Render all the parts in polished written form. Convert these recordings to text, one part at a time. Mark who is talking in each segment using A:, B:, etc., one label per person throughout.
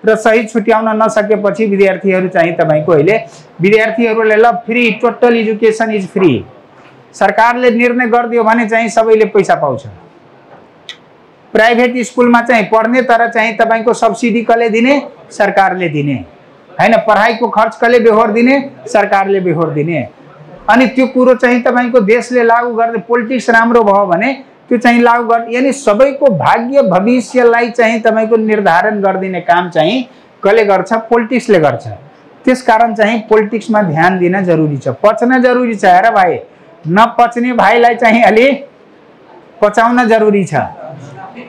A: र सही छुट्याउन नसकेपछि विद्यार्थीहरू चाहिँ तपाईको अहिले विद्यार्थीहरूले ल free total education is free सरकारले निर्णय गरिदियो भने चाहिँ सबैले पैसा पाउँछ। प्राइभेट स्कुलमा चाहिँ पढ्ने तर चाहिँ तपाईको सब्सिडी कसले दिने? सरकारले दिने हैन। पढाइको खर्च कसले बेहोर दिने? सरकारले बेहोर दिने। अनि त्यो कुरो चाहिँ तपाईको देशले लागू गर्दै पोलिटिक्स राम्रो भयो भने त्यो चाहिँ लागू गर् यानी सबैको भाग्य भविष्यलाई चाहिँ तपाईको निर्धारण गरिदिने काम चाहिँ कसले गर्छ? पोलिटिक्सले गर्छ। त्यसकारण चाहिँ पोलिटिक्समा ध्यान दिन जरुरी छ, पच्न जरुरी छ। हेर भाइ, नपच्ने भाइलाई चाहिँ अलि पचाउन जरुरी छ,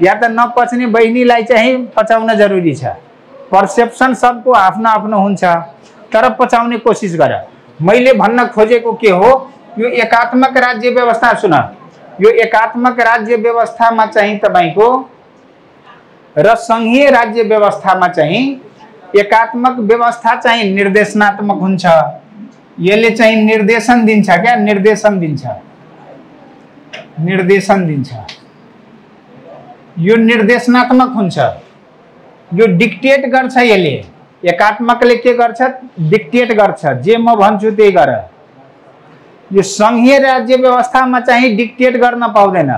A: या त नपच्ने बहिनीलाई चाहिँ पचाउन जरुरी छ। पर्सेप्सन सबको आफ्नो आफ्नो हुन्छ, तर पचाउने कोसिस गर। मैले भन्न खोजेको के हो, यो एकात्मक राज्य व्यवस्था सुन, यो एकात्मक राज्य व्यवस्थामा चाहिँ तपाईको र संघीय राज्य व्यवस्थामा चाहिँ एकात्मक व्यवस्था चाहिँ निर्देशनात्मक हुन्छ। यसले चाहिँ निर्देशन दिन्छ क्या? निर्देशन दिन्छ, निर्देशन दिन्छ। यो निर्देशनात्मक हुन्छ, यो डिक्टेट गर्छ। यसले एकात्मकले के गर्छ? डिक्टेट गर्छ, जे म भन्छु त्यही गर। यो संघीय राज्य व्यवस्थामा चाहिँ डिक्टेट गर्न पाउँदैन।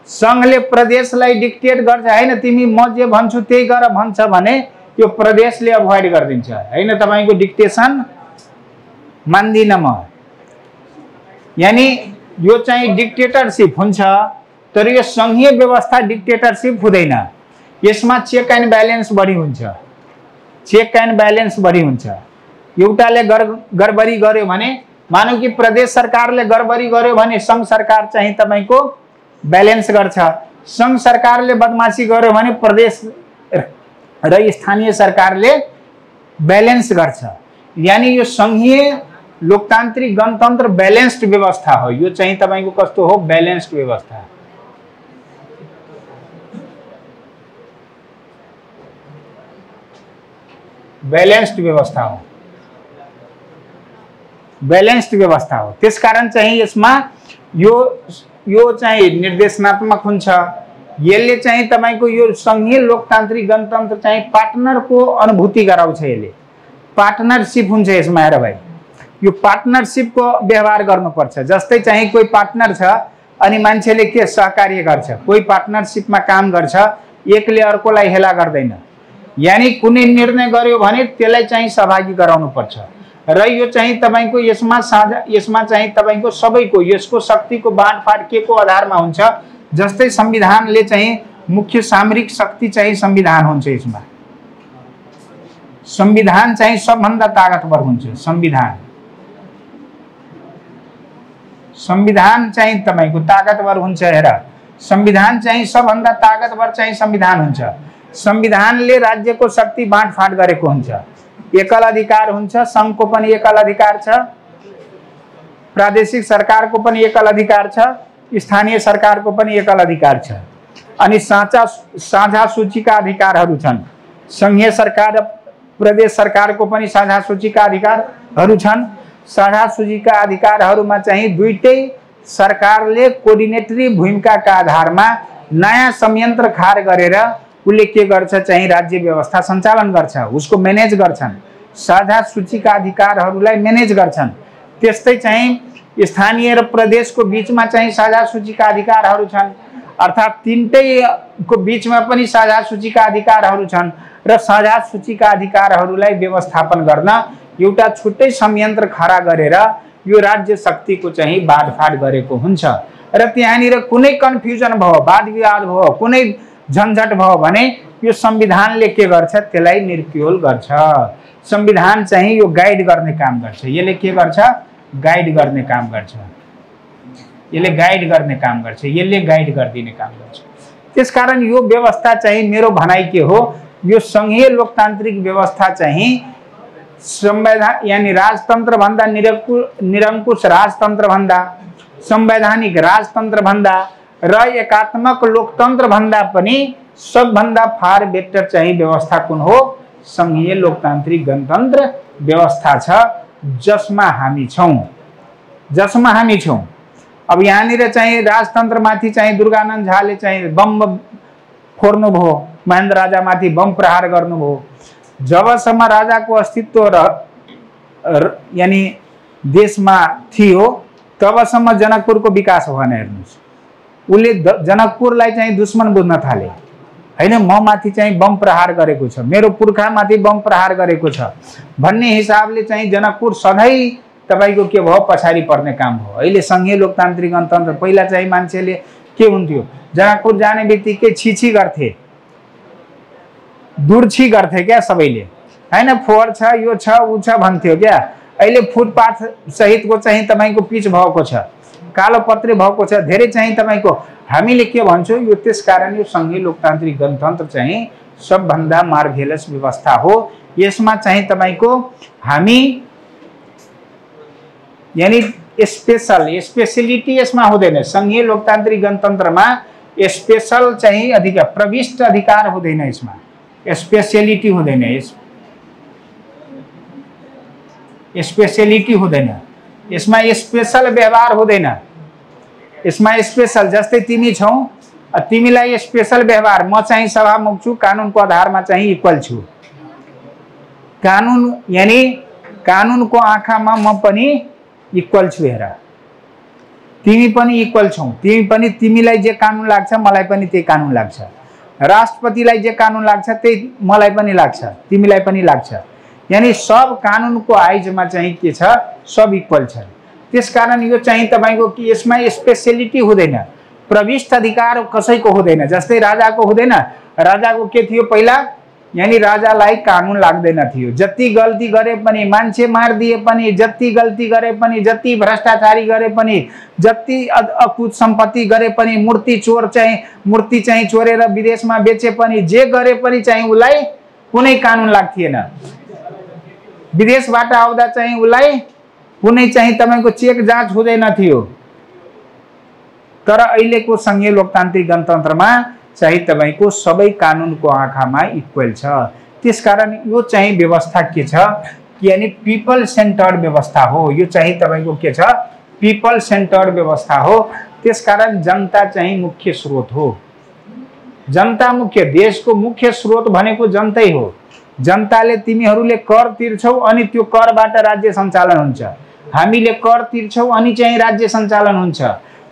A: संघले प्रदेशलाई डिक्टेट गर्छ हैन, तिमी म जे भन्छु त्यही गर भन्छ भने यो प्रदेशले अभोइड गरिदिन्छ हैन। तपाईको डिक्टेसन मान्दिन म, यानी यो चाहिँ डिक्टेटरशिप हुन्छ। तर यो संघीय व्यवस्था डिक्टेटरशिप हुँदैन। यसमा चेक एन्ड ब्यालेन्स बढी हुन्छ, चेक एन्ड ब्यालेन्स बढी हुन्छ। एउटाले गडबडी गर्यो भने, मानौ कि प्रदेश सरकारले गडबडी गर्यो भने संघ सरकार चाहिँ तपाईको ब्यालेन्स गर्छ। संघ सरकारले बदमाशी गर्यो भने प्रदेश र स्थानीय सरकारले ब्यालेन्स गर्छ। यानी यो संघीय लोकतान्त्रिक गणतन्त्र ब्यालेन्स्ड व्यवस्था हो। यो चाहिँ तपाईको कस्तो हो? ब्यालेन्स्ड व्यवस्था। बैलेंस्ड व्यवस्था हो, बैलेंस्ड व्यवस्था हो। त्यसकारण चाहिँ यसमा यो चाहिँ निर्देशनात्मक हुन्छ। यसले चाहिँ तपाईको यो संघीय लोकतान्त्रिक गणतन्त्र चाहिँ पार्टनरको अनुभूति गराउँछ। यसले पार्टनरशिप हुन्छ यसमा। हेर भाइ, यो पार्टनरशिपको व्यवहार गर्नुपर्छ। जस्तै चाहिँ कोही पार्टनर छ अनि मान्छेले के सहकार्य गर्छ, कोही पार्टनरशिपमा काम गर्छ, एकले अर्कोलाई हेला गर्दैन। यानी कुनै निर्णय गर्यो भने त्यसलाई चाहिँ सहभागी गराउनु पर्छ। र यो चाहिँ तपाईको यसमा चाहिँ तपाईको सबैको यसको शक्तिको बाँडफाँड के को आधारमा हुन्छ? जस्तै संविधानले चाहिँ मुख्य सामरिक शक्ति चाहिँ संविधान हुन्छ। यसमा संविधान चाहिँ सबभन्दा ताकतवर हुन्छ। संविधान चाहिँ तपाईको ताकतवर हुन्छ। हेर, संविधान चाहिँ सबभन्दा ताकतवर चाहिँ संविधान हुन्छ। संविधानले राज्यको शक्ति बाँडफाँड गरेको हुन्छ। एकल अधिकार हुन्छ, संघको पनि एकल अधिकार छ, प्रादेशिक सरकारको पनि एकल अधिकार छ, स्थानीय सरकारको पनि एकल अधिकार छ। अनि साझा सूचीका अधिकारहरू छन्। संघीय सरकार र प्रदेश सरकारको पनि साझा सूचीका अधिकारहरू छन्। साझा सूचीका अधिकारहरूमा चाहिँ दुईटै सरकारले कोर्डिनेटरी भूमिकाका आधारमा नयाँ संयन्त्र खार गरेर उसले के गर्छ चाहिँ राज्य व्यवस्था सञ्चालन गर्छ, उसको म्यानेज गर्छन्। साझा सूचीका अधिकारहरूलाई म्यानेज गर्छन्। त्यस्तै चाहिँ स्थानीय र प्रदेशको बीचमा चाहिँ साझा सूचीका अधिकारहरू छन्। अर्थात् तीनटैको बीचमा पनि साझा सूचीका अधिकारहरू छन्। र साझा सूचीका अधिकारहरूलाई व्यवस्थापन गर्न एउटा छुट्टै संयन्त्र खडा गरेर यो राज्य शक्तिको चाहिँ बाँडफाँड गरेको हुन्छ। र त्यहाँनिर कुनै कन्फ्युजन भयो, वाद विवाद भयो, कुनै झन्झट भयो भने यो संविधानले के गर्छ? त्यसलाई निर्क्युल गर्छ। संविधान चाहिँ यो गाइड गर्ने काम गर्छ। यसले के गर्छ? गाइड गर्ने काम गर्छ। यसले गाइड गर्ने काम गर्छ। यसले गाइड गरिदिने काम गर्छ। त्यसकारण यो व्यवस्था चाहिँ मेरो भनाइ के हो, यो संघीय लोकतान्त्रिक व्यवस्था चाहिँ संवैधान यानी राजतन्त्र भन्दा निरङ्कुश राजतन्त्र भन्दा, संवैधानिक राजतन्त्र भन्दा र एकात्मक लोकतन्त्र भन्दा पनि सबभन्दा फार बेटर चाहिँ व्यवस्था कुन हो? संघीय लोकतान्त्रिक गणतन्त्र व्यवस्था छ, जसमा हामी छौं। अब यहाँनिर चाहिँ राजतन्त्रमाथि चाहिँ दुर्गानन्द झाले चाहिँ बम फोड्नु भयो, महेन्द्र राजामाथि बम प्रहार गर्नुभयो। जबसम्म राजाको अस्तित्व यानी देशमा थियो तबसम्म जनकपुरको विकास भएन। हेर्नुहोस्, उसले जनकपुरलाई चाहिँ दुश्मन बुझ्न थाले हैन। म माथि चाहिँ बम प्रहार गरेको छ, मेरो पुर्खामाथि बम प्रहार गरेको छ भन्ने हिसाबले चाहिँ जनकपुर सधैँ तपाईको के भयो, पछाडि पर्ने काम भयो। अहिले संघीय लोकतान्त्रिक गणतन्त्र पहिला चाहिँ मान्छेले के हुन्थ्यो, जनकपुर जाने बित्तिकै छिछि गर्थे, दुर्छी गर्थे क्या सबैले हैन। फोहोर छ, यो छ, उ छ भन्थ्यो क्या। अहिले फुटपाथ सहितको चाहिँ तपाईको पिच भएको छ, कालो पत्रे भएको छ, धेरै चाहिँ तपाईको हामीले के भन्छौँ, यो त्यसकारण यो संघीय लोकतान्त्रिक गणतन्त्र चाहिँ सबभन्दा मार्भेलस व्यवस्था हो। यसमा चाहिँ तपाईको हामी यानी स्पेशलिटी यसमा हुँदैन। संघीय लोकतान्त्रिक गणतन्त्रमा स्पेशल चाहिँ अधिकार, प्रविष्ट अधिकार हुँदैन, यसमा स्पेशलिटी हुँदैन, स्पेशलिटी हुँदैन, यसमा स्पेशल व्यवहार हुँदैन। यसमा स्पेशल जस्तै तिमी छौ, तिमीलाई स्पेशल व्यवहार, म चाहिँ सभामुख छु, कानुनको आधारमा चाहिँ इक्वल छु। कानुन यानी कानुनको आँखामा म पनि इक्वल छु। हेर, तिमी पनि इक्वल छौ, तिमी पनि, तिमीलाई जे कानुन लाग्छ मलाई पनि त्यही कानुन लाग्छ, राष्ट्रपतिलाई जे कानुन लाग्छ त्यही मलाई पनि लाग्छ, तिमीलाई पनि लाग्छ। यानी सब कानुनको आइजमा चाहिँ के छ, सब इक्वल छ। त्यसकारण यो चाहिँ तपाईको कि यसमा स्पेशलिटी हुँदैन, प्रविष्ट अधिकार कसैको हुँदैन। जस्तै राजाको हुँदैन, राजाको के थियो पहिला, यानी राजालाई कानुन लाग्दैन थियो। जति गल्ती गरे पनि, मान्छे मारिदिए पनि, जति गल्ती गरे पनि, जति भ्रष्टाचारी गरे पनि, जति अकुत सम्पत्ति गरे पनि, मूर्ति चाहिँ चोरेर विदेशमा बेचे पनि, जे गरे पनि चाहिँ उसलाई कुनै कानुन लाग्थिएन। विदेशबाट आउँदा चाहिँ उसलाई कुनै चाहिँ तपाईको चेक जाँच हुँदैन थियो। तर अहिलेको संघीय लोकतान्त्रिक गणतन्त्रमा चाहिँ तपाईको सबै कानुनको आँखामा इक्वल छ। त्यसकारण यो चाहिँ व्यवस्था के छ, यानी पिपल सेन्टर्ड व्यवस्था हो। यो चाहिँ तपाईको के छ, पिपल सेन्टर्ड व्यवस्था हो। त्यसकारण जनता चाहिँ मुख्य स्रोत हो। जनता मुख्य, देशको मुख्य स्रोत भनेको जनतै हो। जनताले, तिमीहरूले कर तिर्छौ अनि त्यो करबाट राज्य सञ्चालन हुन्छ। हामीले कर तिर्छौ अनि चाहिँ राज्य सञ्चालन हुन्छ।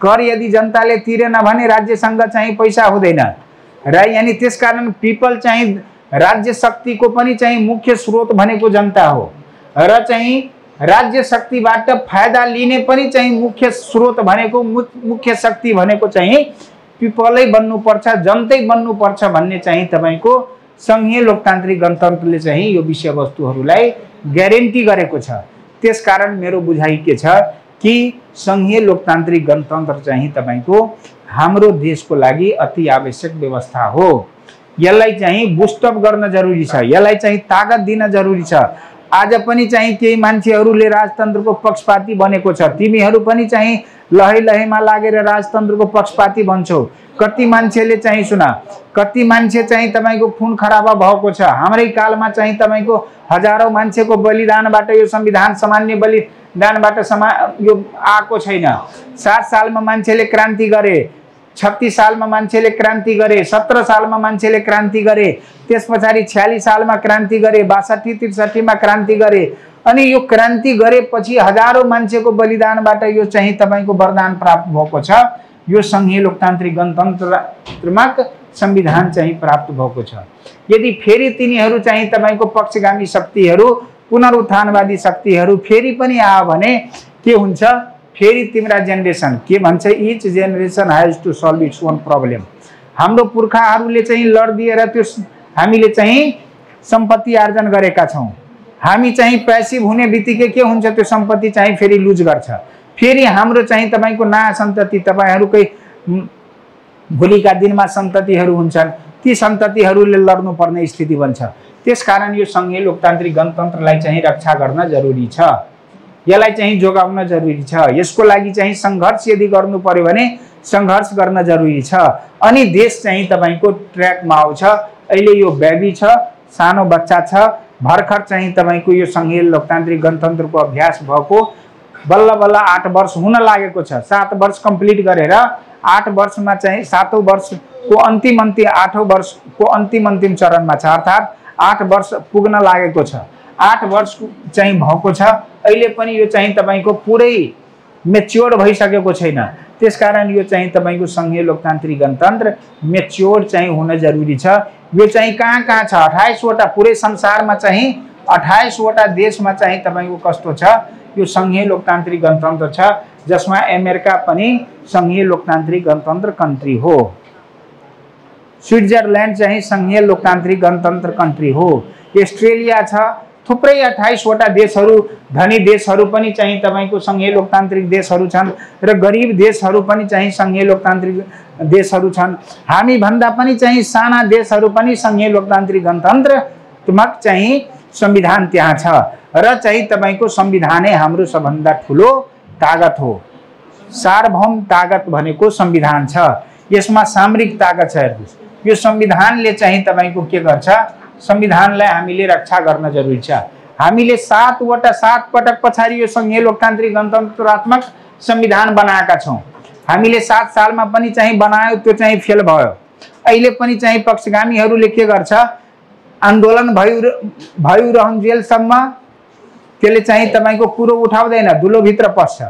A: कर यदि जनताले तिरेन भने राज्यसँग चाहिँ पैसा हुँदैन र यानी त्यसकारण पिपल चाहिँ राज्य शक्तिको पनि चाहिँ मुख्य स्रोत भनेको जनता हो र चाहिँ राज्य शक्तिबाट फाइदा लिने पनि चाहिँ मुख्य स्रोत भनेको, मुख्य शक्ति भनेको चाहिँ पिपलै बन्नुपर्छ, जनतै बन्नुपर्छ भन्ने चाहिँ तपाईको संघीय लोकतान्त्रिक गणतन्त्रले चाहिँ यो विषयवस्तुहरूलाई ग्यारेन्टी गरेको छ। त्यसकारण मेरो बुझाइ के छ कि संघीय लोकतान्त्रिक गणतन्त्र चाहिँ तपाईको हाम्रो देशको लागि अति आवश्यक व्यवस्था हो। यसलाई चाहिँ बुस्टअप गर्न जरुरी छ, यसलाई चाहिँ ताकत दिन जरुरी छ। आज पनि चाहिँ केही मान्छेहरूले राजतन्त्रको पक्षपाती बनेको छ, तिमीहरू पनि चाहिँ लहै लहैमा लागेर राजतन्त्रको पक्षपाती बन्छौ। कति मान्छेले चाहिँ सुना, कति मान्छे चाहिँ तपाईको खुन खराबा भएको छ। हाम्रै कालमा चाहिँ तपाईको हजारौं मान्छेको बलिदानबाट यो संविधान सामान्य बलिदानबाट यो आएको छैन। 7 सालमा मान्छेले क्रान्ति गरे, 36 सालमा मान्छेले क्रान्ति गरे, 17 सालमा मान्छेले क्रान्ति गरे, त्यसपछि 46 सालमा क्रान्ति गरे, 62-63 मा क्रान्ति गरे। अनि यो क्रान्ति गरेपछि हजारौं मान्छेको बलिदानबाट यो चाहिँ तपाईको वरदान प्राप्त भएको छ। यो संघीय लोकतान्त्रिक गणतन्त्रमा संविधान चाहिँ प्राप्त भएको छ। यदि फेरि तिनीहरू चाहिँ तपाईको पक्षगामी शक्तिहरू, पुनरुत्थानवादी शक्तिहरू फेरि पनि आयो भने के हुन्छ, फेरि तिम्रा जेनेरेसन के भन्छ, each generation has to solve its own problem. हाम्रो पुर्खाहरूले चाहिँ लड्दिएर त्यो हामीले चाहिँ सम्पत्ति आर्जन गरेका छौं। हामी चाहिँ पैसिभ हुने बित्तिकै के हुन्छ, त्यो सम्पत्ति चाहिँ फेरि लुज गर्छ। फेरि हाम्रो चाहिँ तपाईको नयाँ सन्तति, तपाईहरुकै भोलिका दिनमा सन्ततिहरू हुन्छन्, ती सन्ततिहरूले लड्नु पर्ने स्थिति बन्छ। त्यसकारण यो संघीय लोकतान्त्रिक गणतन्त्रलाई चाहिँ रक्षा गर्न जरुरी छ, यसलाई चाहिँ जोगाउन जरुरी छ। यसको लागि चाहिँ संघर्ष यदि गर्नु पर्यो भने संघर्ष गर्न जरुरी छ। अनि देश चाहिँ तपाईको ट्र्याकमा आउँछ। अहिले यो बेबी छ, सानो बच्चा छ, भर्खर चाहिँ तपाईको यो संघीय लोकतान्त्रिक गणतन्त्रको अभ्यास भएको बल्ल बल्ल 8 वर्ष हुन लागेको छ। 7 वर्ष कम्प्लिट गरेर 8 वर्षमा चाहिँ 7औं वर्षको अन्तिम 8औं वर्षको अन्तिम चरणमा छ। अर्थात् 8 वर्ष पुग्न लागेको छ, 8 वर्ष चाहिँ भएको छ, अहिले पनि यो चाहिँ तपाईको पुरै मेच्योर भइसकेको छैन। त्यसकारण यो चाहिँ तपाईको संघीय लोकतान्त्रिक गणतन्त्र मेच्योर चाहिँ हुन जरुरी छ। यो चाहिँ कहाँ कहाँ छ? 28 वटा पुरै संसारमा चाहिँ 28 वटा देशमा चाहिँ तपाईको कस्तो छ? यो संघीय लोकतान्त्रिक गणतन्त्र छ, जसमा अमेरिका पनि संघीय लोकतान्त्रिक गणतन्त्र कन्ट्री हो। स्विट्जरल्यान्ड चाहिँ संघीय लोकतान्त्रिक गणतन्त्र कन्ट्री हो। अस्ट्रेलिया छ, थुप्रै 28 वटा देशहरू, धनी देशहरू पनि चाहिँ तपाईको संघीय लोकतान्त्रिक देशहरू छन् र गरिब देशहरू पनि चाहिँ संघीय लोकतान्त्रिक देशहरू छन्। हामी भन्दा पनि चाहिँ साना देशहरू पनि संघीय लोकतान्त्रिक गणतन्त्रत्मक चाहिँ संविधान त्यहाँ छ र चाहिँ तपाईको संविधानै हाम्रो सबभन्दा ठुलो ताकत हो। सार्वभौम ताकत भनेको संविधान छ, यसमा सामरिक ताकत छ। हेर्नुस्, यो संविधानले चाहिँ तपाईको के गर्छ? संविधानलाई हामीले रक्षा गर्न जरुरी छ। हामीले 7 पटक पछाडि यो संघीय लोकतान्त्रिक गणतन्त्रात्मक संविधान बनाएका छौं। हामीले 7 सालमा पनि चाहिँ बनायो, त्यो चाहिँ फेल भयो। अहिले पनि चाहिँ पक्षगामीहरूले के गर्छ? आन्दोलन भयो रहन्जेलसम्म त्यसले चाहिँ तपाईको कुरो उठाउँदैन, दुलोभित्र पस्छ।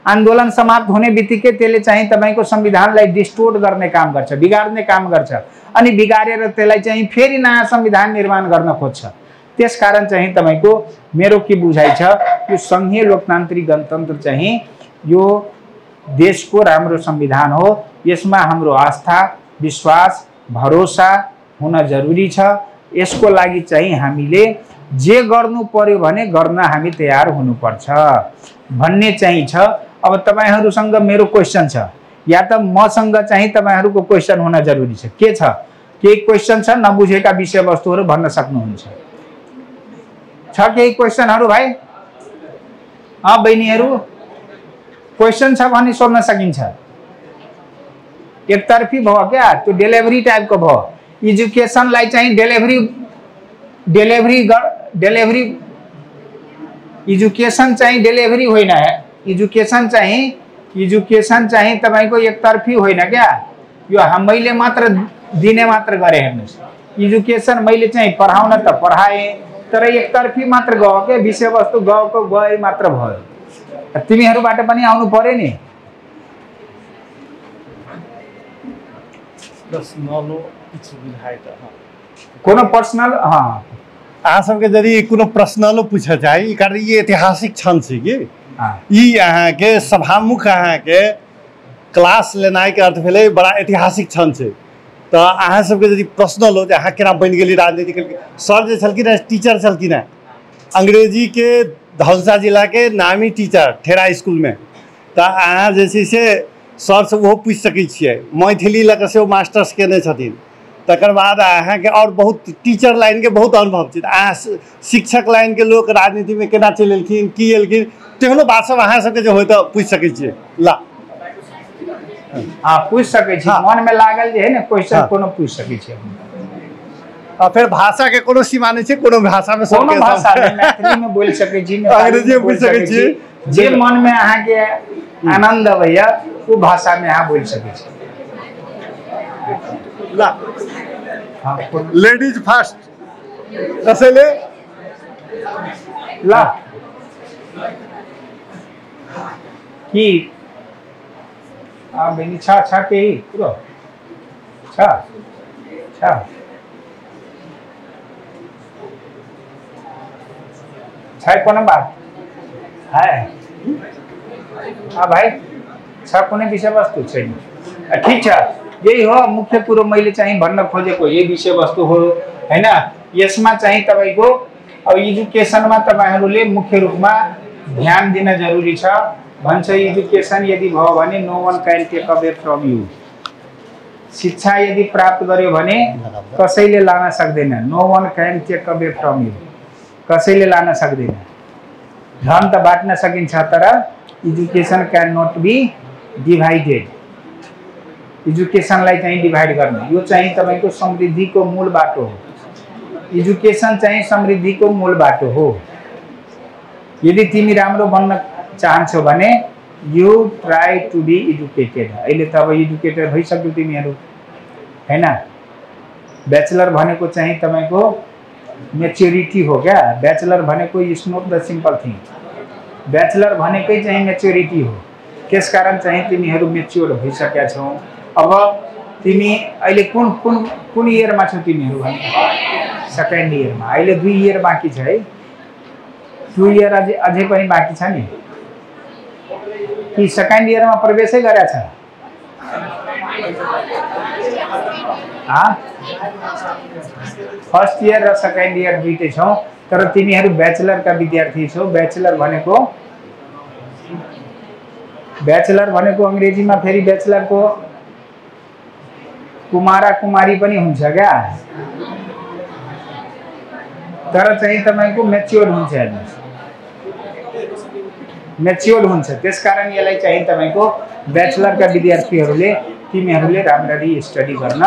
A: आन्दोलन समाप्त हुने बित्तिकै त्यसले चाहिँ तपाईको संविधानलाई डिस्टोर्ट गर्ने काम गर्छ, बिगार्ने काम गर्छ, अनि बिगारेर त्यसलाई चाहिँ फेरि नयाँ संविधान निर्माण गर्न खोज्छ। त्यसकारण चाहिँ तपाईको मेरो के बुझाइ छ? यो संघीय लोकतान्त्रिक गणतन्त्र चाहिँ यो देशको राम्रो संविधान हो। यसमा हाम्रो आस्था, विश्वास, भरोसा हुन जरुरी छ। यसको लागि चाहिँ हामीले जे गर्नु पर्यो भने गर्न हामी तयार हुनुपर्छ भन्ने चाहिँ छ। अब तपाईहरुसँग मेरो क्वेशन छ, या त मसँग चाहिँ तपाईहरुको क्वेशन हुन जरुरी छ। के छ? केही क्वेशन छ? नबुझेका विषयवस्तुहरु भन्न सक्नुहुन्छ? छ केही क्वेशनहरु भाइ? बहिनीहरु क्वेशन छ भने सोध्न सकिन्छ। एकतर्फी भयो क्या? त्यो डेलिभरी टाइपको भयो। एजुकेशनलाई चाहिँ डेलिभरी एजुकेशन चाहिँ डेलिभरी होइन। एजुकेशन चाहिँ तपाईको एकतर्फी होइन क्या? यो मैले मात्र दिने मात्र गरे। हेर्नुस्, एजुकेशन मैले चाहिँ पढाउन त पढाए, तर एकतर्फी मात्र गयो के? विषयवस्तु गए मात्र भयो। तिमीहरुबाट पनि आउनु पर्यो नि। कोनो पर्सनल
B: अहाँ सबके यदि कोनो प्रश्नलो पूछे चाही, कारण ये ऐतिहासिक क्षण छै कि ई अहाँ के सभामुख अहाँ के क्लास लेनाइ के अर्थ भेलै बड़ा ऐतिहासिक क्षण छै। तो अहाँ सबके यदि प्रश्नल हो जे अहाँ केना बनि गेली राजनीतिक, सर जे छलखिन टीचर छलखिन अंग्रेजी के धौलसा जिला के नामी टीचर ठेरा स्कूल में, तो अहाँ जे छै से सर से वो पूछ सकै छियै। मैथिली लऽ कऽ से मास्टर्स केने छथिन, तकर बाद अहाँ के और बहुत टीचर लाइन के बहुत अनुभव छै। अहाँ शिक्षक लाइन के लोग राजनीति में केना चलि एलखिन, की एलखिन, तेहनो बात सब अहाँ सबके जे होय तऽ पूछ सकै छियै। ला
A: पूछ सकै छी, मन में लागल जे है ने क्वेश्चन कोनो पूछ सकै छी।
B: फिर भाषा के कोनो सीमा नहीं छै, कोनो भाषा में सब
A: कोनो भाषा में मैथिली में बोल सकै छी,
B: अंग्रेजी में बोल सकै छी,
A: जे मन में अहाँ के आनंद भैया वो भाषा में अहाँ बोल सकै छी।
B: ला लेडीज फर्स्ट कसैले
A: ला कि बहिनी छ केही कुरो छ कोनो बात है? भाइ छ कुनै विषयवस्तु छैन? ठीक छ, यही हो मुख्य कुरो मैले चाहिँ भन्न खोजेको, यही विषयवस्तु हो हैन। यसमा चाहिँ तपाईको अब एजुकेशनमा तपाईहरुले मुख्य रूपमा ध्यान दिन जरुरी छ। भन्छ एजुकेशन यदि भयो भने no one can take away from you. शिक्षा यदि प्राप्त गर्यो भने कसैले लान सक्दैन। No one can take away from you, कसैले लान सक्दैन। धन त बाँट्न सकिन्छ, तर education can not be divided. एजुकेशनलाई चाहिँ डिभाइड गर्ने, यो चाहिँ तपाईको समृद्धिको मूल बाटो हो। एजुकेशन चाहिँ समृद्धिको मूल बाटो हो। यदि तिमी राम्रो बन्न चाहन्छौ भने you try to be educated. अहिले त अब एजुकेटेड भइसक्यो तिमीहरु हैन। ब्याचलर भनेको चाहिँ तपाईको मेच्योरिटी हो क्या? बैचलर भनेको is not the simple thing. Bachelor भनेकै चाहिँ मेच्योरिटी हो। त्यसकारण चाहिँ तिमीहरू मेच्योर भइसकेका छौ। अब तिमी अहिले कुन कुन कुन इयरमा छौ तिमीहरू भने? सेकेन्ड इयरमा। अहिले 2 इयर बाँकी छ है। 2 इयर अझै पनि बाँकी छ नि? कि सेकेन्ड इयरमा प्रवेशै गरेका छ? फर्स्ट इयर र सेकेन्ड इयर दुईटै छौ, तर तिमीहरू ब्याचलरका विद्यार्थी छौ। ब्याचलर भनेको अंग्रेजीमा फेरि ब्याचलरको कुमारा कुमारी पनि हुन्छ क्या? तर चाहिँ तपाईको मेच्योर हुन्छ, हेर्नुस्, मेच्योर हुन्छ। त्यसकारण यसलाई चाहिँ तपाईको ब्याचलरका विद्यार्थीहरूले तिमीहरूले राम्ररी स्टडी गर्न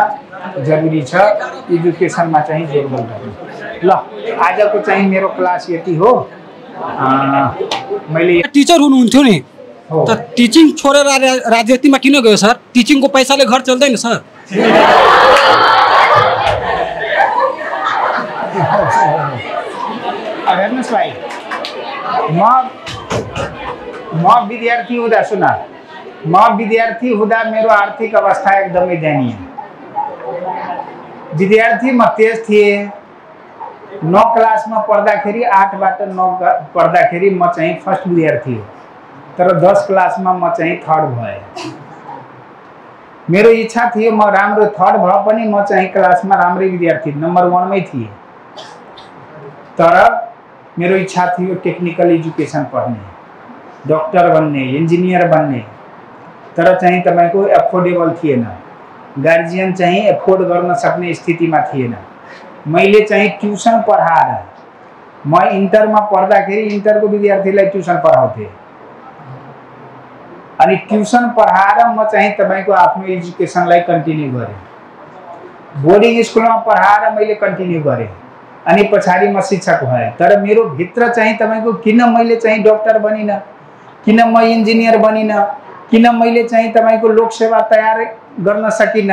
A: जरुरी छ। एजुकेसनमा चाहिँ जोड गर्नु। ल, आजको चाहिँ मेरो क्लास यति हो। मैले
C: टिचर हुनुहुन्थ्यो नि, त टिचिङ छोडेर राजनीतिमा किन गयो सर? टिचिङको पैसाले घर चल्दैन सर?
A: हेर्नुहोस् भाइ, म विद्यार्थी हुँदा, सुन, म विद्यार्थी हुँदा मेरो आर्थिक अवस्था एकदमै दयनीय। विद्यार्थी म तेज थिएँ। 9 क्लासमा पढ्दाखेरि 8बाट 9 पढ्दाखेरि म चाहिँ फर्स्ट विद्यार्थी हो, तर 10 क्लासमा म चाहिँ थर्ड भएँ। मेरो इच्छा थियो म राम्रो थर्ड भए पनि म चाहिँ क्लासमा राम्रै विद्यार्थी नम्बर 1 मै थिएँ। तर मेरो इच्छा थियो टेक्निकल एजुकेसन पढ्ने, डॉक्टर बन्ने, इन्जिनियर बन्ने, तर चाहिँ तपाईको एफोर्डेबल थिएन। गार्जियन चाहिँ एफोर्ड गर्न सक्ने स्थितिमा थिएन। मैले चाहिँ ट्युसन पढाएर, म इन्टरमा पढ्दाखेरि इन्टरको विद्यार्थीलाई ट्युसन पढाउँथे, अनि ट्युसन पढाएर म चाहिँ तपाईको आफ्नो एजुकेसनलाई कन्टिन्यू गरेँ। बोर्डिङ स्कुलमा पढाएर मैले कन्टिन्यू गरेँ, अनि पछाडि म शिक्षक भएँ। तर मेरो भित्र चाहिँ तपाईको किन मैले चाहिँ डॉक्टर बनिन, किन म इन्जिनियर बनिन, किन मैले चाहिँ तपाईको लोकसेवा तयार गर्न सकिन,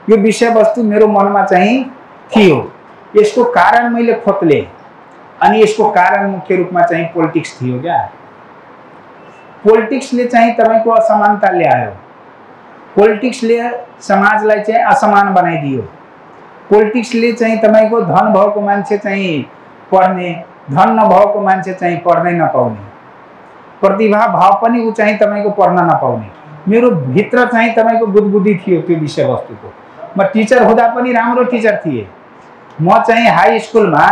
A: यो विषयवस्तु मेरो मनमा चाहिँ थियो। यसको कारण मैले खोतले, अनि यसको कारण मुख्य रूपमा चाहिँ पोलिटिक्स थियो क्या? पोलिटिक्सले चाहिँ तपाईको असमानता ल्यायो। पोलिटिक्सले समाजलाई चाहिँ असमान बनाइदियो। पोलिटिक्सले चाहिँ तपाईको धन भएको मान्छे चाहिँ पढ्ने, धन नभएको मान्छे चाहिँ पढ्नै नपाउने, प्रतिभा भाव पनि उ चाहिँ तपाईको पढ्न नपाउने। मेरो भित्र चाहिँ तपाईको बुद्धि थियो त्यो विषयवस्तुको। म टिचर हुँदा पनि राम्रो टिचर थिएँ। म चाहिँ हाई स्कुलमा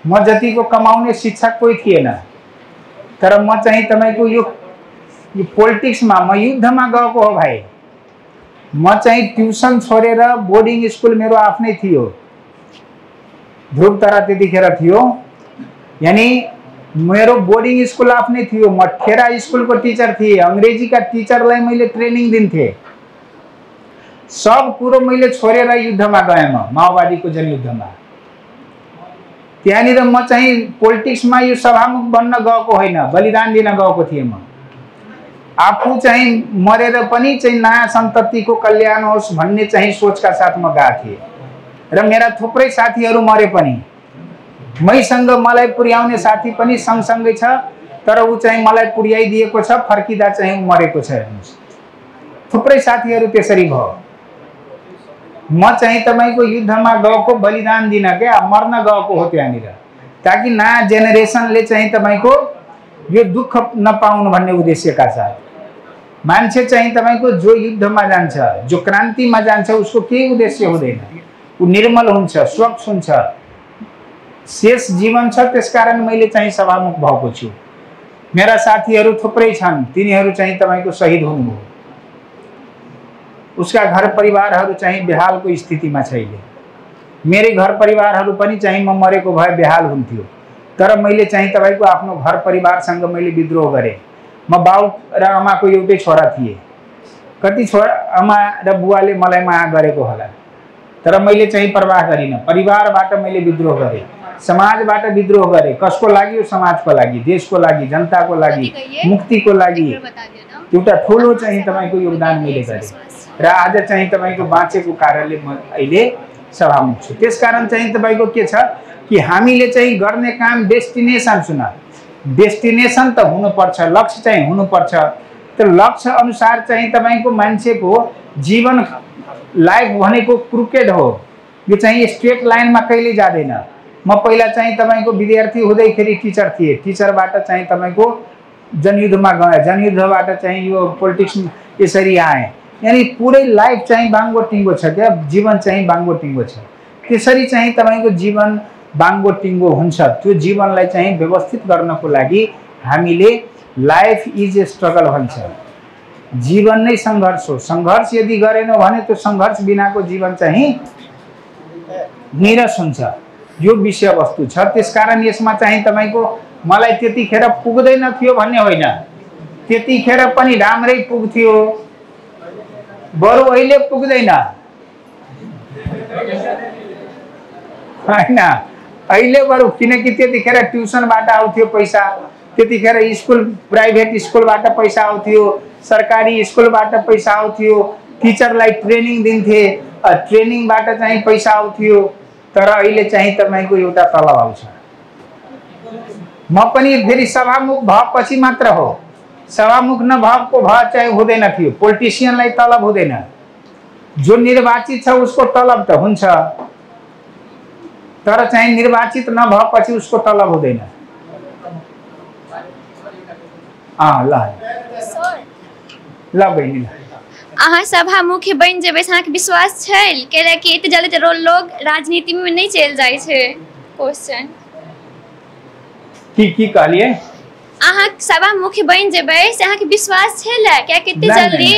A: म जतिको कमाउने शिक्षक कोही थिएन, तर म चाहिँ तपाईको यो पोलिटिक्समा म युद्धमा गएको हो भाइ। म चाहिँ ट्युसन छोडेर बोर्डिङ स्कुल मेरो आफ्नै थियो, ध्रुव तारा त्यतिखेर थियो, यानी मेरो बोर्डिङ स्कुल आफ्नै थियो। म ठेरा स्कुलको टिचर थिएँ। अंग्रेजीका टिचरलाई मैले ट्रेनिङ दिन्थेँ। सब कुरो मैले छोडेर युद्धमा गएँ, म माओवादीको जनयुद्धमा। त्यहाँनिर म चाहिँ पोलिटिक्समा यो सभामुख बन्न गएको होइन, बलिदान दिन गएको थिएँ। म आफू चाहिँ मरेर पनि चाहिँ नयाँ सन्ततिको कल्याण होस् भन्ने चाहिँ सोचका साथ म गएको थिएँ। र मेरा थुप्रै साथीहरू मरे पनि, मैसँग मलाई पुर्याउने साथी पनि सँगसँगै छ, तर ऊ चाहिँ मलाई पुर्याइदिएको छ, फर्किँदा चाहिँ मरेको छ। हेर्नुहोस्, थुप्रै साथीहरू त्यसरी भयो। म चाहिँ तपाईको युद्धमा गएको बलिदान दिन क्या, मर्न गएको हो त्यहाँनिर, ताकि नयाँ जेनेरेसनले चाहिँ तपाईको यो दुःख नपाउनु भन्ने उद्देश्यका साथ। मान्छे चाहिँ तपाईको जो युद्धमा जान्छ, जो क्रान्तिमा जान्छ, उसको केही उद्देश्य हुँदैन। ऊ निर्मल हुन्छ, स्वच्छ हुन्छ, शेष जीवन छ। त्यसकारण मैले चाहिँ सभामुख भएको छु। मेरा साथीहरू थुप्रै छन्, तिनीहरू चाहिँ तपाईको शहीद हुनुभयो। उसका घर परिवारहरू चाहिँ बेहालको स्थितिमा छैन। मेरै घर परिवारहरू पनि चाहिँ म मरेको भए बेहाल हुन्थ्यो, तर मैले चाहिँ तपाईको आफ्नो घर परिवारसँग मैले विद्रोह गरेँ। म बाउ र आमाको एउटै छोरा थिएँ। कति छोरा आमा र बुवाले मलाई माया गरेको होला, तर मैले चाहिँ परवाह गरिनँ। परिवारबाट मैले विद्रोह गरेँ, समाजबाट विद्रोह गरेँ। कसको लागि? समाजको लागि, देशको लागि, जनताको लागि, मुक्तिको लागि एउटा ठुलो चाहिँ तपाईको योगदान मैले गरेँ। र आज चाहिँ तपाईको बाँचेको कारणले म अहिले सभामुख छु। त्यसकारण चाहिँ तपाईको के छ कि हामीले चाहिँ गर्ने काम डेस्टिनेसन सुन, डेस्टिनेसन त हुनुपर्छ, लक्ष्य चाहिँ हुनुपर्छ। त्यो लक्ष्य अनुसार चाहिँ तपाईको मान्छेको जीवन लाइफ भनेको क्रुकेड हो, यो चाहिँ स्ट्रेट लाइनमा कहिले जाँदैन। म पहिला चाहिँ तपाईको विद्यार्थी हुँदैखेरि टिचर थिएँ, टिचरबाट चाहिँ तपाईको जनयुद्धमा गएँ, जनयुद्धबाट चाहिँ यो पोलिटिक्स यसरी आएँ। यानी पुरै लाइफ चाहिँ बाङ्गो टिङ्गो छ क्या, जीवन चाहिँ बाङ्गो टिङ्गो छ। त्यसरी चाहिँ तपाईको जीवन बाङ्गो टिङ्गो हुन्छ। त्यो जीवनलाई चाहिँ व्यवस्थित गर्नको लागि हामीले लाइफ इज ए स्ट्रगल भन्छ, जीवन नै सङ्घर्ष हो। सङ्घर्ष यदि गरेनौँ भने त्यो सङ्घर्ष बिनाको जीवन चाहिँ निरस हुन्छ। यो विषयवस्तु छ। त्यसकारण यसमा चाहिँ तपाईको मलाई त्यतिखेर पुग्दैन थियो भन्ने होइन, त्यतिखेर पनि राम्रै पुग्थ्यो, बरु अहिले पुग्दैन होइन। अहिले बरु किनकि त्यतिखेर ट्युसनबाट आउँथ्यो पैसा, त्यतिखेर स्कुल प्राइभेट स्कुलबाट पैसा आउँथ्यो, सरकारी स्कुलबाट पैसा आउँथ्यो, टिचरलाई ट्रेनिङ दिन्थे, ट्रेनिङबाट चाहिँ पैसा आउँथ्यो। तर अहिले चाहिँ तपाईको एउटा तलब आउँछ। म पनि फेरि सभामुख भएपछि मात्र हो, सभामुख नभएको भए चाहिँ हुँदैन थियो। पोलिटिसियनलाई तलब हुँदैन, जो निर्वाचित छ उसको तलब त हुन्छ, तर चाहिँ निर्वाचित नभएपछि उसको तलब हुँदैन। ल बहिनी,
D: अहाँ सभामुख बनि जेबै से अहाँके विश्वास छै? कियाकि एते जल्दी लोग राजनीति में नहीं चल जाए छै। क्वेश्चन
A: की कहलिए?
D: अहाँ सभामुख बनि जेबै से अहाँके विश्वास छै ला? कियाकि एते जल्दी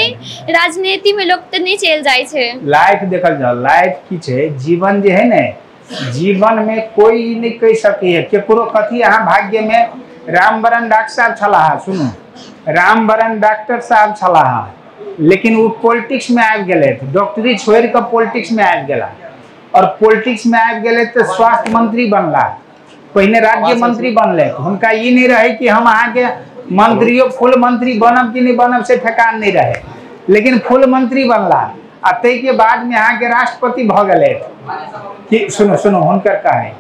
D: राजनीति में लोग तो नहीं चल जाए छै।
A: लाइफ देखल जाओ, लाइफ की छै, जीवन जे है ने, जीवन में कोई नहीं कह सके केकरो कथी। अहाँ भाग्य में रामवरण डॉक्टर साहब छलाह, सुनू, रामवरण डॉक्टर साहब छलाह, लेकिन वो पॉलिटिक्स में आबि गेले, डॉक्टरी छोड़ के पॉलिटिक्स में आबि गेला, और पॉलिटिक्स में आबि गेले तो स्वास्थ्य मंत्री बनला, पहले राज्य मंत्री बनले। उनका ये नहीं रहे कि हम अहाँ के मंत्रियों फुल मंत्री बनब कि नहीं बनब से ठेकान नहीं रहे, लेकिन फुल मंत्री बनला। आ तै के बाद में अहाँ के राष्ट्रपति भ गेले कि सुनो सुनो हुनकर कहे,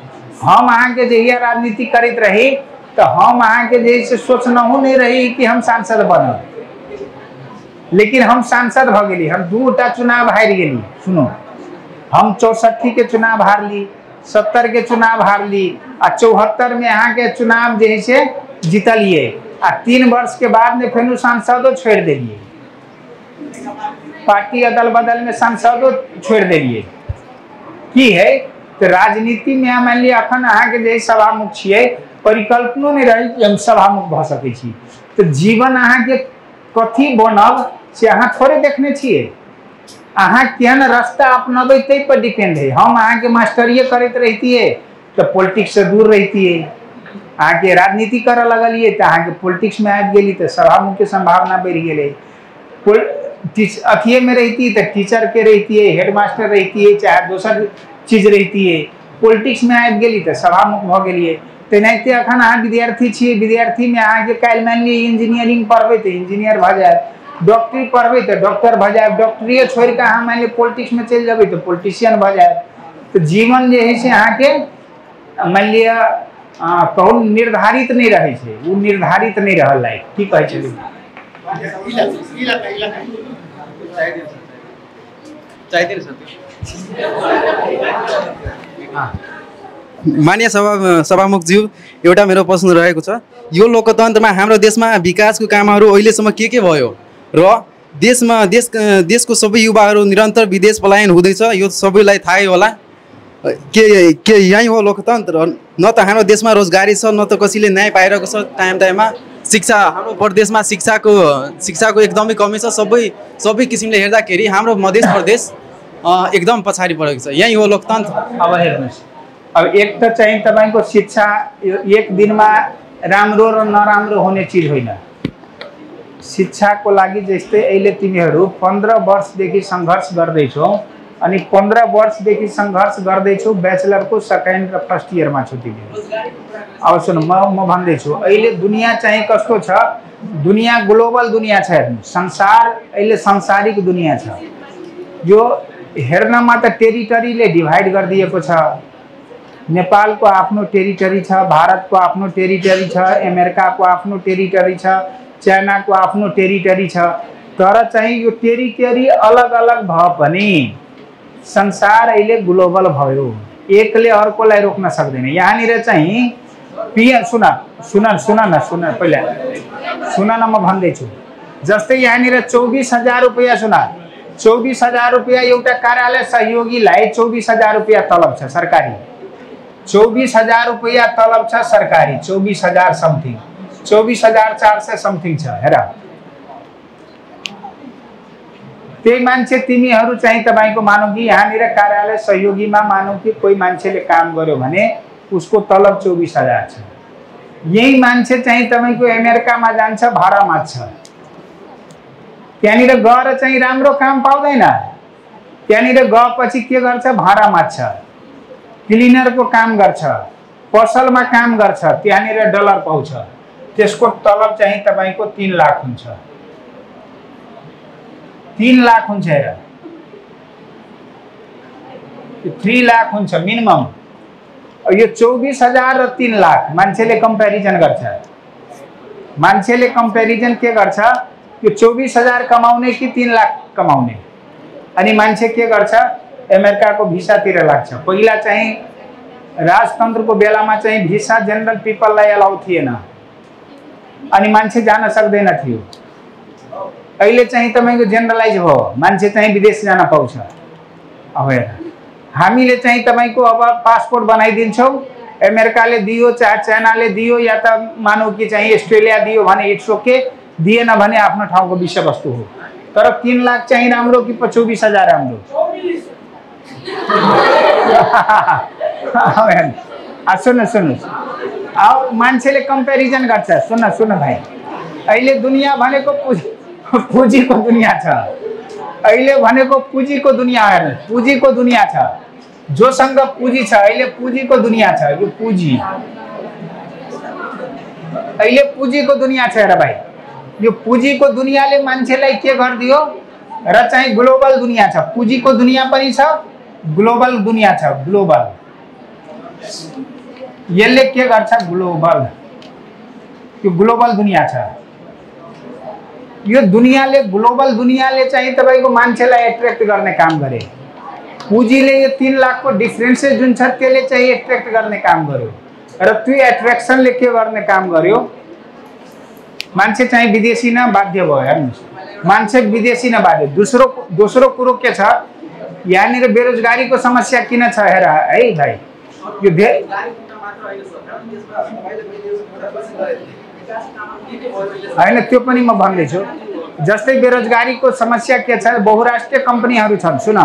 A: हम अहाँ के जहिया राजनीति करते रही तो हम अहाँ के जैसे सोचनहु नहीं रही कि हम सांसद बनब, लेकिन हम सांसद भ गेली। हम 2टा चुनाव हार गेली। सुनो, हम 64 के चुनाव हार ली, 70 के चुनाव हार ली, आ 74 में अहाँ के चुनाव जे है से जीतलिए, आ 3 वर्ष के बाद में फिर सांसदों छोड़ दिलिए, पार्टी अदल बदल में सांसदों छोड़ दिलिए। की है तो राजनीति में मान लिया अखन अहाँ के जे सभामुख छिए, परिकल्पनो नहीं रही कि हम सभामुख भ सकै छी। तो जीवन अहाँ के कथी बनब से अहाँ थोड़े देखने छिए, अहाँ केहन रास्ता अपनाबे तै पर डिपेंड है। हम अहाँ के मास्टरिए करते रहतिए तो पॉलिटिक्स से दूर रहतिए, अहाँ के राजनीति करे लगलिए तो अहाँ के पॉलिटिक्स में आबि गेली तो सभामुख के संभावना बढ़ गेले। अथिए में रहती तो टीचर के रहतिए, हेडमास्टर रहतिए, चाहे दोसर चीज रहतिए, पॉलिटिक्स में आबि गेली तो सभामुख भ गेलिए। तेनाहिते अखन अहाँ विद्यार्थी छिए, विद्यार्थी में अहाँ के काल्हि मान ली इंजीनियरिंग पढ़बै तो इंजीनियर भ जाए, डॉक्टरी पढ़बै तो डॉक्टर भ जाए, डॉक्टरिए छोड़ के अहाँ मान ली पॉलिटिक्स में चल जाबै तो पॉलिटिशियन भ जाए। तो जीवन जे है से अहाँ के मान लिया कहूँ निर्धारित नहीं रहे छे, वो निर्धारित नहीं रहल लाइफ। की कहै छै?
E: मान्य सभामुखज्यू, एउटा मेरो प्रश्न रहेको छ। यो लोकतन्त्रमा हाम्रो देशमा विकासको कामहरू अहिलेसम्म के भयो र देशको सबै युवाहरू निरन्तर विदेश पलायन हुँदैछ, यो सबैलाई थाहै होला। के यही हो लोकतन्त्र? न त हाम्रो देशमा रोजगारी छ, न त कसैले न्याय पाइरहेको छ टाइममा। शिक्षा, हाम्रो प्रदेशमा शिक्षाको एकदमै कमी छ। सबै किसिमले हेर्दाखेरि हाम्रो मध्य प्रदेश एकदम पछाडि परेको छ। यही हो लोकतन्त्र?
A: अब हेर्नुहोस्, अब एक तो चाहिए तपाईको शिक्षा एक दिन में राम्रो र नराम्रो होने चीज होइन। शिक्षा को लागि जस्तै अहिले तिमीहरू 15 वर्षदेखि सङ्घर्ष गर्दैछौ, अनि 15 वर्षदेखि सङ्घर्ष गर्दैछौ, बैचलर को सेकेन्ड र फर्स्ट इयर में छौ तिमीहरू। अब सुन, म भन्दैछु अहिले दुनिया चाहिँ कस्तो छ, दुनिया ग्लोबल दुनिया छ। हेर्नु, संसार अहिले सांसारिक दुनिया छ। यो हेर्नमा त टेरिटरीले डिभाइड गरिदिएको छ। नेपालको आफ्नो टेरिटरी छ, भारतको आफ्नो टेरिटरी छ, अमेरिकाको आफ्नो टेरिटरी छ, चाइनाको आफ्नो टेरिटरी छ। तर चाहिँ यो टेरिटरी अलग अलग भए पनि संसार अहिले ग्लोबल भयो, एकले अर्कोलाई रोक्न सक्दैन। यहाँनिर चाहिँ सुन पहिला सुन न, म भन्दैछु। जस्तै यहाँनिर 24,000 रुपैयाँ, सुन 24,000 रुपैयाँ एउटा कार्यालय सहयोगीलाई 24,000 रुपैयाँ तलब छ सरकारी, 24,000 रुपैयाँ तलब छ सरकारी, 24,000 समथिङ, 24,400 समथिङ छ। हेर त्यही मान्छे तिमीहरू चाहिँ तपाईको मानौ कि यहाँनिर कार्यालय सहयोगीमा मानौ कि कोही मान्छेले काम गर्यो भने उसको तलब 24,000 छ। यही मान्छे चाहिँ तपाईको अमेरिकामा जान्छ, भाडामा छ, त्यहाँनिर गएर चाहिँ राम्रो काम पाउँदैन, त्यहाँनिर गएपछि के गर्छ, भाडामा छ, क्लिनरको काम गर्छ, पसलमा काम गर्छ, त्यहाँनिर डलर पाउँछ, त्यसको तलब चाहिँ तपाईको 3 लाख हुन्छ, 3 लाख हुन्छ। हेर 3 लाख हुन्छ मिनिमम। यो 24,000 र 3 लाख मान्छेले कम्पेरिजन गर्छ। मान्छेले कम्पेरिजन के गर्छ, यो 24,000 कमाउने कि 3 लाख कमाउने, अनि मान्छे के गर्छ, अमेरिकाको भिसातिर लाग्छ। पहिला चाहिँ राजतन्त्रको बेलामा चाहिँ भिसा जनरल पिपललाई अलाउ थिएन, अनि मान्छे जान सक्दैन थियो। अहिले चाहिँ तपाईको जेनरलाइज भयो, मान्छे चाहिँ विदेश जान पाउँछ। अब हेर हामीले चाहिँ तपाईको अब पासपोर्ट बनाइदिन्छौँ, अमेरिकाले दियो चाहे चाइनाले दियो या त मानौ कि चाहिँ अस्ट्रेलिया दियो भने इट्स ओके, दिएन भने आफ्नो ठाउँको विषयवस्तु हो। तर 3 लाख चाहिँ राम्रो कि 24,000 राम्रो? सुन्नुहोस्, अब मान्छेले कम्पेरिजन गर्छ। सुन भाइ, अहिले दुनियाँ भनेको पुँजीको दुनियाँ छ। अहिले भनेको पुँजीको दुनियाँ हेर्नु, पुँजीको दुनियाँ छ। जोसँग पुँजी छ अहिले पुँजीको दुनियाँ छ। यो पुँजी अहिले पुँजीको दुनियाँ छ। हेर भाइ, यो पुँजीको दुनियाँले मान्छेलाई के गरिदियो र चाहिँ ग्लोबल दुनियाँ छ। पुँजीको दुनियाँ पनि छ, ग्लोबल दुनियाँ छ। ग्लोबल यसले के गर्छ, ग्लोबल, यो ग्लोबल दुनियाँ छ। यो दुनियाँले, ग्लोबल दुनियाँले चाहिँ तपाईको मान्छेलाई एट्र्याक्ट गर्ने काम गरे। पुँजीले यो 3 लाखको डिफरेन्सेस जुन छ त्यसले चाहिँ एट्र्याक्ट गर्ने काम गर्यो, र त्यो एट्र्याक्सनले के गर्ने काम गर्यो, मान्छे चाहिँ विदेशी न बाध्य भयो। हेर्नुहोस्, मान्छे विदेशी न बाध्य। दोस्रो कुरो के छ, यहाँनिर बेरोजगारीको समस्या किन छ हेर है भाइ, यो होइन त्यो पनि म भन्दैछु। जस्तै बेरोजगारीको समस्या के छ, बहुराष्ट्रिय कम्पनीहरू छन्। सुन,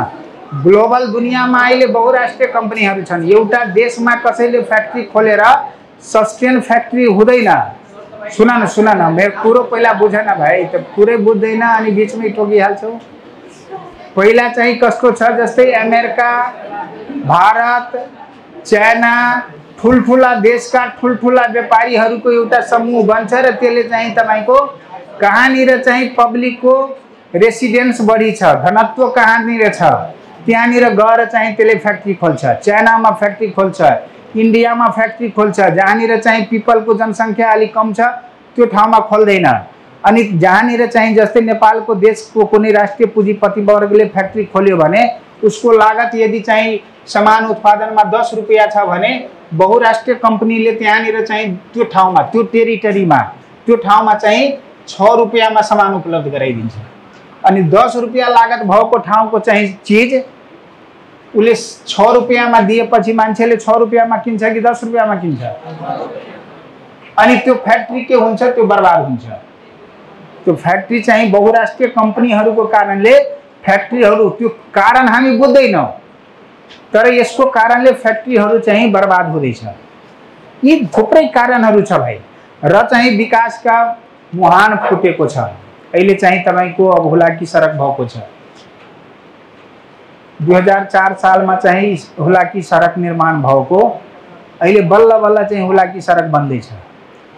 A: ग्लोबल दुनियाँमा अहिले बहुराष्ट्रिय कम्पनीहरू छन्। एउटा देशमा कसैले फ्याक्ट्री खोलेर सस्टेन फ्याक्ट्री हुँदैन। सुन न मेरो कुरो पहिला बुझेन भाइ, त पुरै बुझ्दैन अनि बिचमै टोकिहाल्छौ। पहिला चाहिँ कस्तो छ, जस्तै अमेरिका, भारत, चाइना, ठुल्ठुला देशका ठुल्ठुला व्यापारीहरूको एउटा समूह बन्छ र त्यसले चाहिँ तपाईको कहाँनिर चाहिँ पब्लिकको रेसिडेन्स बढी छ, घनत्व कहाँनिर छ, त्यहाँनिर गएर चाहिँ त्यसले फ्याक्ट्री खोल्छ। चाइनामा फ्याक्ट्री खोल्छ, इन्डियामा फ्याक्ट्री खोल्छ। जहाँनिर चाहिँ पिपलको जनसङ्ख्या अलिक कम छ त्यो ठाउँमा खोल्दैन। अनि जहाँनिर चाहिँ जस्तै नेपालको देशको कुनै राष्ट्रिय पुँजीपति वर्गले फ्याक्ट्री खोल्यो भने उसको लागत यदि चाहिँ समान उत्पादनमा 10 रुपैयाँ छ भने बहुराष्ट्रिय कम्पनीले त्यहाँनिर चाहिँ त्यो ठाउँमा, त्यो टेरिटरीमा, त्यो ठाउँमा चाहिँ 6 रुपैयाँमा सामान उपलब्ध गराइदिन्छ। अनि 10 रुपैयाँ लागत भएको ठाउँको चाहिँ चिज उसले 6 रुपैयाँमा दिएपछि मान्छेले 6 रुपैयाँमा किन्छ कि 10 रुपैयाँमा किन्छ? अनि त्यो फ्याक्ट्री के हुन्छ, त्यो बर्बाद हुन्छ। त्यो फ्याक्ट्री चाहिँ बहुराष्ट्रिय कम्पनीहरूको कारणले फ्याक्ट्रीहरू, त्यो कारण हामी बुझ्दैनौँ, तर यसको कारणले फ्याक्ट्रीहरू चाहिँ बर्बाद हुँदैछ। यी थुप्रै कारणहरू छ भाइ, र चाहिँ विकासका मुहान फुटेको छ। अहिले चाहिँ तपाईको अब हुलाकी सडक भएको छ। 2004 सालमा चाहिँ हुलाकी सडक निर्माण भएको, अहिले बल्ल बल्ल चाहिँ हुलाकी सडक बन्दैछ।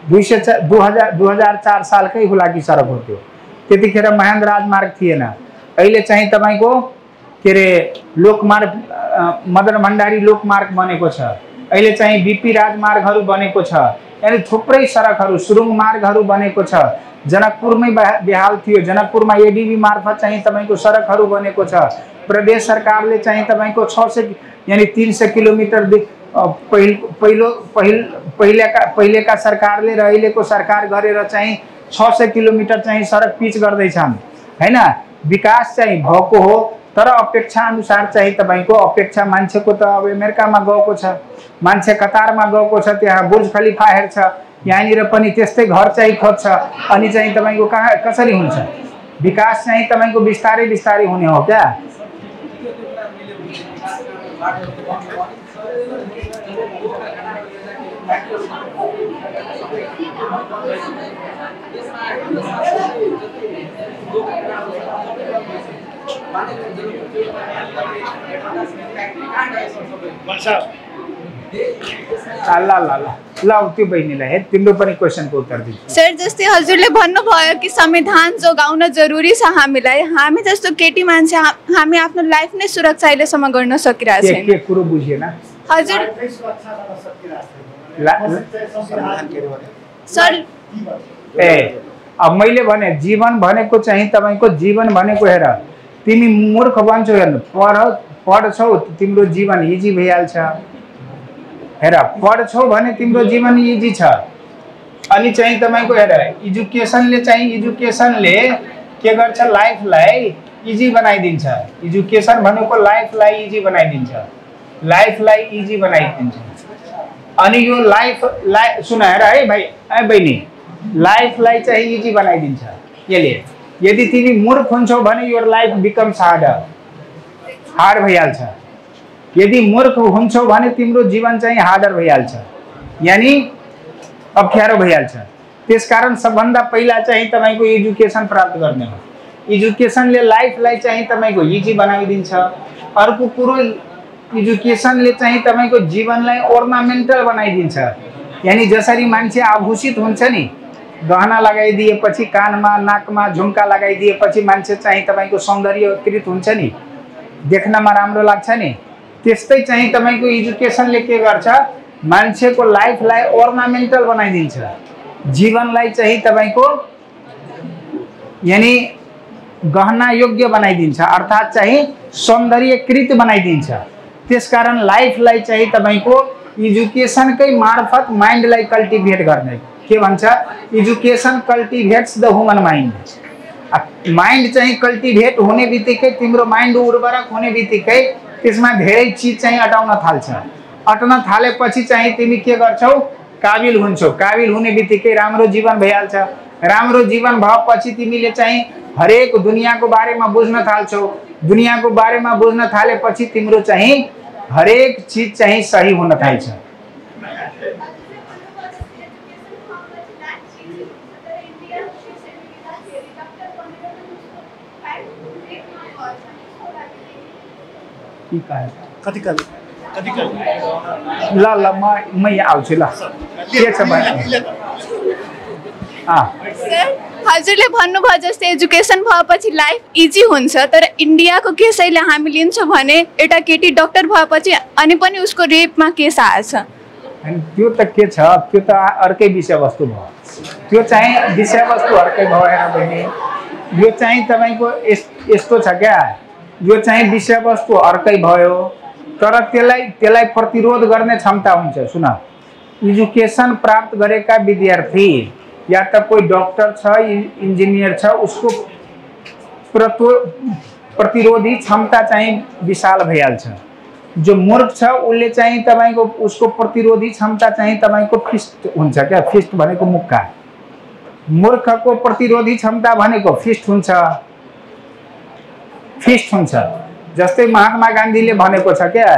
A: 2004 सालकै हुलाकी सडक हो त्यो। त्यतिखेर महेन्द्र राजमार्ग थिएन। अहिले चाहिँ तपाईको के अरे लोकमार्ग मदन भण्डारी लोकमार्ग बनेको छ, अहिले चाहिँ बीपी राजमार्गहरू बनेको छ, यानी थुप्रै सडकहरू सुरुङ मार्गहरू बनेको छ। जनकपुरमै बेहाल थियो, जनकपुरमा एडीबी मार्फत चाहिँ तपाईँको सडकहरू बनेको छ। प्रदेश सरकारले चाहिँ तपाईँको 600 यानी 300 किलोमिटर पहिलेका सरकारले र अहिलेको सरकार गरेर चाहिँ 600 किलोमिटर चाहिँ सडक पिच गर्दैछन् हैन। विकास चाहिँ भएको हो, तर अपेक्षा अनुसार चाहिँ तपाईँको अपेक्षा मान्छेको त अब अमेरिकामा गएको छ, मान्छे कतारमा गएको छ, त्यहाँ बुर्ज खलिफा हेर्छ, यहाँनिर पनि त्यस्तै घर चाहिँ खोज्छ, अनि चाहिँ तपाईँको कहाँ कसरी हुन्छ? विकास चाहिँ तपाईँको बिस्तारै बिस्तारै हुने हो क्या। ल त्यो बहिनीलाई हे तिम्रो पनि क्वेशनको उत्तर दिन्छु।
F: सर जस्तै हजुरले भन्नुभयो कि संविधान जोगाउन जरुरी छ हामीलाई, हामी जस्तो केटी मान्छे हामी आफ्नो लाइफ नै सुरक्षा अहिलेसम्म गर्न सकिरहेको छैन।
A: के कुरो बुझिएन
F: हजुर? सर
A: अब मैले भने जीवन भनेको चाहिँ तपाईँको जीवन भनेको हेर, तिमी मूर्ख बन्छौ, हेर्नु पढ्छौ तिम्रो जीवन इजी भइहाल्छ। हेर पढ्छौ भने तिम्रो जीवन इजी छ। अनि चाहिँ तपाईँको हेर एजुकेसनले के गर्छ? लाइफलाई इजी बनाइदिन्छ। एजुकेसन भनेको लाइफलाई इजी बनाइदिन्छ, लाइफलाई इजी बनाइदिन्छ। अनि यो लाइफ सुन हेर है भाइ बहिनी, लाइफलाई चाहिँ इजी बनाइदिन्छ यसले। यदि तिमी मूर्ख हुन्छौ भने योर लाइफ बिकम्स हार्ड भइहाल्छ। यदि मूर्ख हुन्छौ भने तिम्रो जीवन चाहिँ हार्डर भइहाल्छ, यानी अप्ठ्यारो भइहाल्छ। त्यसकारण सबभन्दा पहिला चाहिँ तपाईँको एजुकेसन प्राप्त गर्ने हो। एजुकेसनले लाइफलाई चाहिँ तपाईँको इजी बनाइदिन्छ। अर्को कुरो एजुकेसनले चाहिँ तपाईँको जीवनलाई ओर्नामेन्टल बनाइदिन्छ, यानी जसरी मान्छे आभूषित हुन्छ नि, गहना लगाइदिएपछि कानमा नाकमा झुम्का लगाइदिएपछि मान्छे चाहिँ तपाईँको सौन्दर्यकृत हुन्छ नि, देख्नमा राम्रो लाग्छ नि, त्यस्तै चाहिँ तपाईँको एजुकेसनले के गर्छ? मान्छेको लाइफलाई ओर्नामेन्टल बनाइदिन्छ, जीवनलाई चाहिँ तपाईँको यानी गहना योग्य बनाइदिन्छ, अर्थात् चाहिँ सौन्दर्यकृत बनाइदिन्छ। त्यसकारण लाइफलाई चाहिँ तपाईँको एजुकेसनकै मार्फत माइन्डलाई कल्टिभेट गर्ने। के भन्छ? Education cultivates the human mind. Mind चाहिँ कल्टिभेट हुने बित्तिकै, तिम्रो माइन्ड उर्वरक हुने बित्तिकै त्यसमा धेरै चिज चाहिँ अटाउन थाल्छ। अट्न थालेपछि चाहिँ तिमी के गर्छौ? काबिल हुन्छौ। काबिल हुने बित्तिकै राम्रो जीवन भइहाल्छ। राम्रो जीवन भएपछि तिमीले चाहिँ हरेक दुनियाँको बारेमा बुझ्न थाल्छौ। दुनियाँको बारेमा बुझ्न थालेपछि तिम्रो चाहिँ हरेक चिज चाहिँ सही हुन थाल्छ। ल म यहाँ आउँछु ल। के छ भने
F: सर हजुरले भन्नुभयो जस्तै एजुकेसन भएपछि लाइफ इजी हुन्छ, तर इन्डियाको केस अहिले हामी लिन्छौँ भने एउटा केटी डक्टर भएपछि अनि पनि उसको रेपमा केस आएछ।
A: त्यो त के छ? त्यो त अर्कै विषयवस्तु भयो। त्यो चाहिँ विषयवस्तु अर्कै भयो हेर बहिनी। यो चाहिँ तपाईँको यस्तो छ क्या, यो चाहिँ विषयवस्तु अर्कै भयो, तर त्यसलाई प्रतिरोध गर्ने क्षमता हुन्छ। सुन, एजुकेसन प्राप्त गरेका विद्यार्थी या त कोही डॉक्टर छ, इंजीनियर छ, उसको प्रतिरोधी क्षमता चाहिँ विशाल भइहाल्छ। जो मूर्ख छ उसले चाहिँ तपाईको उसको प्रतिरोधी क्षमता चाहिँ तपाईको फिस्ट हुन्छ क्या। फिस्ट भनेको मुक्का, मूर्खको प्रतिरोधी क्षमता भनेको फिस्ट हुन्छ, फिस्ट हुन्छ। जस्तै महात्मा गान्धीले भनेको छ क्या,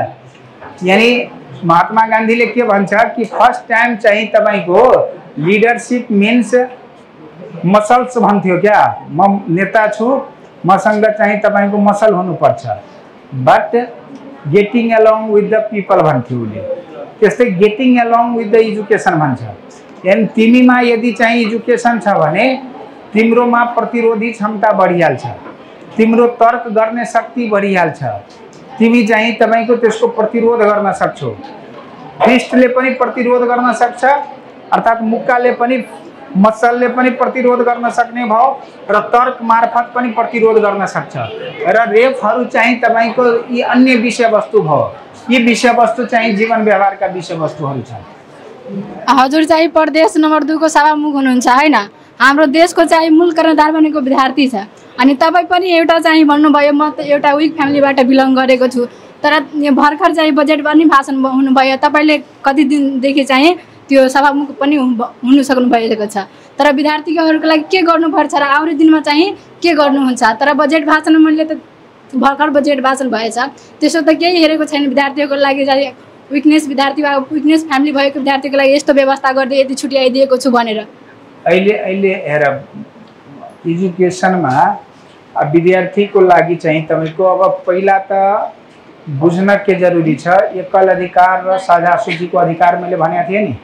A: यानी महात्मा गान्धीले के भन्छ कि फर्स्ट टाइम चाहिँ तपाईको लीडरशिप मीन्स मसल्स भन्थ्यो क्या। म नेता छु, मसँग चाहिँ तपाईको मसल हुनुपर्छ, but getting along with the people भन्थ्यो उसले। त्यस्तै getting along with the education भन्छ। यानी तिमीमा यदि चाहिँ एजुकेसन छ भने तिम्रोमा प्रतिरोधी क्षमता बढिहाल्छ। तिम्रो तर्क गर्ने शक्ति बढिहाल्छ, तिमी चाहिँ तपाईको त्यसको प्रतिरोध गर्न सक्छौ। फिस्टले पनि प्रतिरोध गर्न सक्छ, अर्थात् मुक्काले पनि मसलले पनि प्रतिरोध गर्न सक्ने भयो र तर्क मार्फत पनि प्रतिरोध गर्न सक्छ। र रेपहरू चाहिँ तपाईको यी अन्य विषयवस्तु भयो, यी विषयवस्तु चाहिँ जीवन व्यवहारका विषयवस्तुहरू छन्।
G: हजुर चाहिँ प्रदेश नम्बर 2 को सभामुख हुनुहुन्छ हैन, हाम्रो देशको चाहिँ मूल कर्णधार बनेको विद्यार्थी छ। अनि तपाईँ पनि एउटा चाहिँ भन्नुभयो म त एउटा विक फ्यामिलीबाट बिलङ गरेको छु, तर भर्खर चाहिँ बजेट पनि भाषण हुनुभयो, तपाईँले कति दिनदेखि चाहिँ त्यो सभामुख पनि हुनु सक्नु भएको छ, तर विद्यार्थीहरूको लागि के गर्नुपर्छ र आउने दिनमा चाहिँ के गर्नुहुन्छ? तर बजेट भाषण मैले त भर्खर बजेट भाषण भएछ, त्यसो त केही हेरेको छैन। विद्यार्थीहरूको लागि चाहिँ विकनेस विद्यार्थी वा विकनेस फ्यामिली भएको विद्यार्थीको लागि यस्तो व्यवस्था गर्दै यति छुट्याइदिएको छु भनेर।
A: अहिले हेर एजुकेसनमा विद्यार्थीको लागि चाहिँ तपाईको अब पहिला त बुझ्न के जरुरी छ, एकल अधिकार र साझा सूचीको अधिकार मैले भनेको थिएँ नि।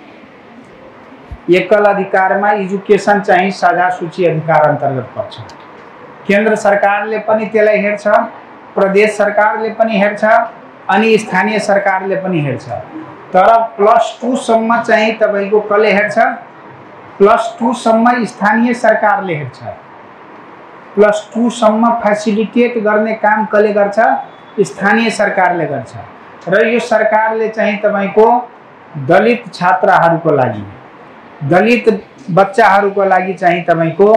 A: एकल अधिकारमा एजुकेसन चाहिँ साझा सूची अधिकार अन्तर्गत पर्छ। केन्द्र सरकारले पनि त्यसलाई हेर्छ, प्रदेश सरकारले पनि हेर्छ, अनि स्थानीय सरकारले पनि हेर्छ। तर +2 सम्म चाहिँ तपाईको कसले हेर्छ? +2 सम्म स्थानीय सरकारले हेर्छ। +2 सम्म फेसिलिटेट गर्ने काम कसले गर्छ? स्थानीय सरकारले गर्छ। र यो सरकारले चाहिँ तपाईको दलित छात्रहरूको लागि, दलित बच्चाहरूको लागि चाहिँ तपाईको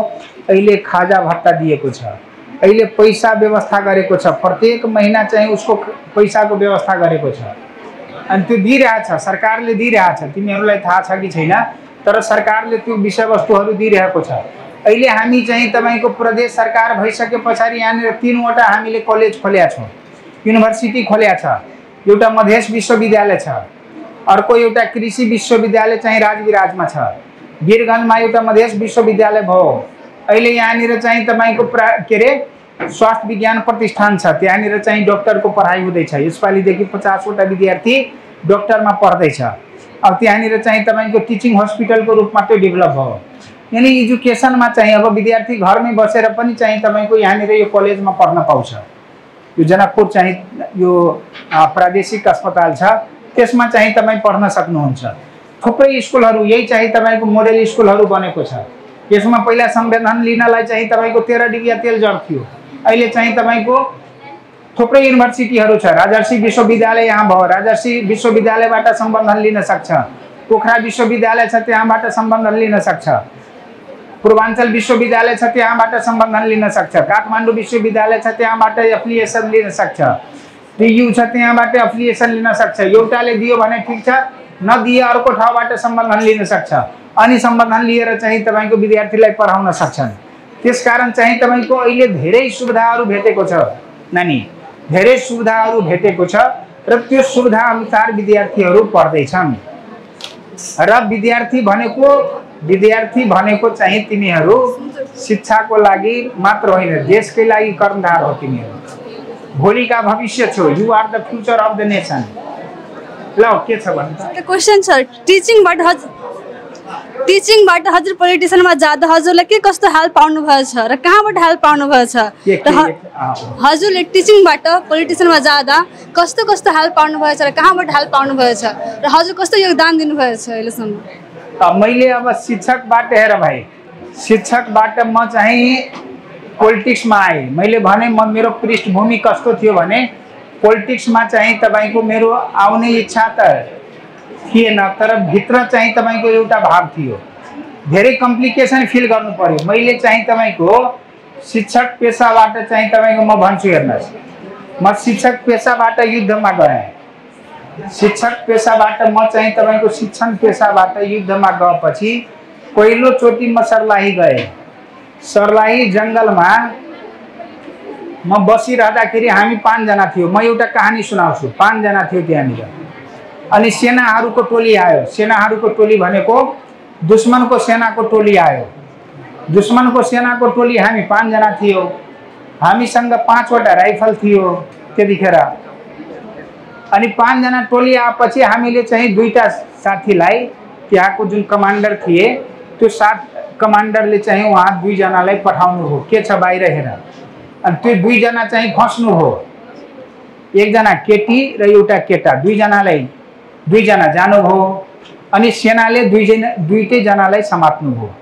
A: अहिले खाजा भत्ता दिएको छ, अहिले पैसा व्यवस्था गरेको छ, प्रत्येक महिना चाहिँ उसको पैसाको व्यवस्था गरेको छ। अनि त्यो दिइरहेछ, सरकारले दिइरहेछ, तिमीहरूलाई थाहा छ कि छैन, तर सरकारले त्यो विषयवस्तुहरू दिइरहेको छ। अहिले हामी चाहिँ तपाईको प्रदेश सरकार भइसके पछाडि यहाँनिर 3वटा हामीले कलेज खोलेका छौँ, युनिभर्सिटी खोलेका छ। एउटा मधेस विश्वविद्यालय छ, अर्को एउटा कृषि विश्वविद्यालय चाहिँ राजविराजमा छ, वीरगञ्जमा एउटा मधेस विश्वविद्यालय भयो। अहिले यहाँनिर चाहिँ तपाईको के अरे स्वास्थ्य विज्ञान प्रतिष्ठान छ, त्यहाँनिर चाहिँ डक्टरको पढाइ हुँदैछ। यसपालिदेखि 50वटा विद्यार्थी डक्टरमा पढ्दैछ। अब त्यहाँनिर चाहिँ तपाईँको टिचिङ हस्पिटलको रूपमा त्यो डेभलप भयो। यानी एजुकेसनमा चाहिँ अब विद्यार्थी घरमै बसेर पनि चाहिँ तपाईँको यहाँनिर यो कलेजमा पढ्न पाउँछ। यो जनकपुर चाहिँ यो प्रादेशिक अस्पताल छ, त्यसमा चाहिँ तपाईँ पढ्न सक्नुहुन्छ। थुप्रै स्कुलहरू यही चाहिँ तपाईँको मोडेल स्कुलहरू बनेको छ। यसमा पहिला संविधान लिनलाई चाहिँ तपाईँको 13 डिबिया तेल जर्थ्यो, अहिले चाहिँ तपाईँको थुप्रै युनिभर्सिटीहरू छ। राजर्षि विश्वविद्यालय यहाँ भयो, राजर्षि विश्वविद्यालयबाट सम्बन्धन लिन सक्छ। पोखरा विश्वविद्यालय छ, त्यहाँबाट सम्बन्धन लिन सक्छ। पूर्वाञ्चल विश्वविद्यालय छ, त्यहाँबाट सम्बन्धन लिन सक्छ। काठमाडौँ विश्वविद्यालय छ, त्यहाँबाट एफिलिएसन लिन सक्छ। टियु छ, त्यहाँबाट एफिलिएसन लिन सक्छ। एउटाले दियो भने ठिक छ, नदिए अर्को ठाउँबाट सम्बन्धन लिन सक्छ। अनि सम्बन्धन लिएर चाहिँ तपाईँको विद्यार्थीलाई पढाउन सक्छन्। त्यसकारण चाहिँ तपाईँको अहिले धेरै सुविधाहरू भेटेको छ नानी, धेरै सुविधाहरू भेटेको छ र त्यो सुविधा अनुसार विद्यार्थीहरू पढ्दैछन्। र विद्यार्थी भनेको चाहिँ तिमीहरू शिक्षाको लागि मात्र होइन, देशकै लागि कर्णधार हो। तिमीहरू भोलिका भविष्य छौ, you are the future of the nation. ल के छ भन्नु?
H: क्वेसन छ, टिचिङबाट हजुर पोलिटिसियनमा जाँदा हजुरलाई के कस्तो हेल्प पाउनु भएछ र कहाँबाट हेल्प पाउनु भएछ? हजुरले टिचिङबाट पोलिटिसियनमा जाँदा कस्तो कस्तो हेल्प पाउनु भएछ र कहाँबाट हेल्प पाउनु भएछ र हजुर कस्तो योगदान दिनुभएछ अहिलेसम्म?
A: मैले अब शिक्षकबाट हेर भाइ, शिक्षकबाट म चाहिँ पोलिटिक्समा आएँ। मैले भने मेरो पृष्ठभूमि कस्तो थियो भने पोलिटिक्समा चाहिँ तपाईँको मेरो आउने इच्छा त थिएन, तर भित्र चाहिँ तपाईँको एउटा भाव थियो। धेरै कम्प्लिकेसन फिल गर्नु पर्यो। मैले चाहिँ तपाईँको शिक्षक पेसाबाट चाहिँ तपाईँको म भन्छु हेर्नुहोस्, म शिक्षक पेसाबाट युद्धमा गएँ। शिक्षक पेसाबाट म चाहिँ तपाईँको शिक्षण पेसाबाट युद्धमा गएपछि पहिलोचोटि म सर्लाही गएँ। सर्लाही जङ्गलमा म बसिरहँदाखेरि हामी 5 जना थियौँ। म एउटा कहानी सुनाउँछु। 5 जना थियो त्यहाँनिर। अनि सेनाहरूको टोली आयो। सेनाहरूको टोली भनेको दुश्मनको सेनाको टोली आयो। दुश्मनको सेनाको टोली हामी 5 जना थियौँ। हामीसँग 5वटा राइफल थियो त्यतिखेर। अनि 5 जना टोली आएपछि हामीले चाहिँ 2टा साथीलाई, त्यहाँको जुन कमान्डर थिए त्यो कमान्डरले चाहिँ उहाँ 2 जनालाई पठाउनु हो, के छ बाहिर हेर। अनि त्यो दुईजना चाहिँ खस्नु हो, एकजना केटी र एउटा केटा, दुईजना जानुभयो। अनि सेनाले दुईटै जनालाई समात्नु भयो।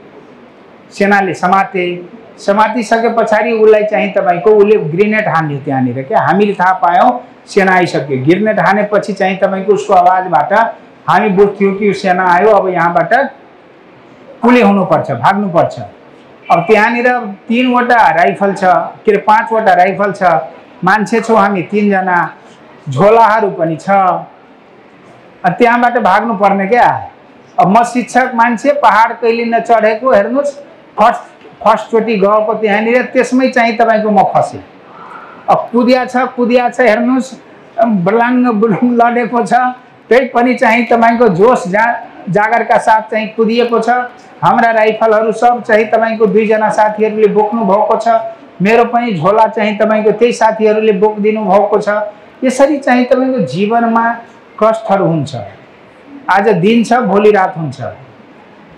A: सेनाले समातिसके पछाडि उसलाई चाहिँ तपाईँको उसले ग्रेनेड हान्यो त्यहाँनिर क्या। हामीले थाहा पायौँ सेना आइसक्यो। ग्रेनेड हानेपछि चाहिँ तपाईँको उसको आवाजबाट हामी बुझ्थ्यौँ कि सेना आयो, अब यहाँबाट कुले हुनुपर्छ, भाग्नुपर्छ। अब त्यहाँनिर 3वटा राइफल छ, के अरे 5वटा राइफल छ, मान्छे छौँ हामी 3 जना, झोलाहरू पनि छ। त्यहाँबाट भाग्नु पर्ने क्या। अब म शिक्षक मान्छे, पहाड कहिले नचढेको, हेर्नुहोस् फर्स्टचोटि गएको त्यहाँनिर, त्यसमै चाहिँ तपाईँको म फसेँ। अब कुदिया छ हेर्नुहोस्, बलाङ्ग बुलुङ लडेको छ, त्यही पनि चाहिँ तपाईँको जोस जागरका साथ चाहिँ कुदिएको छ। हाम्रा राइफलहरू सब चाहिँ तपाईँको 2 जना साथीहरूले बोक्नु भएको छ। मेरो पनि झोला चाहिँ तपाईँको त्यही साथीहरूले बोकिदिनु भएको छ। यसरी चाहिँ तपाईँको जीवनमा कष्टहरू हुन्छ। आज दिन छ, भोलि रात हुन्छ।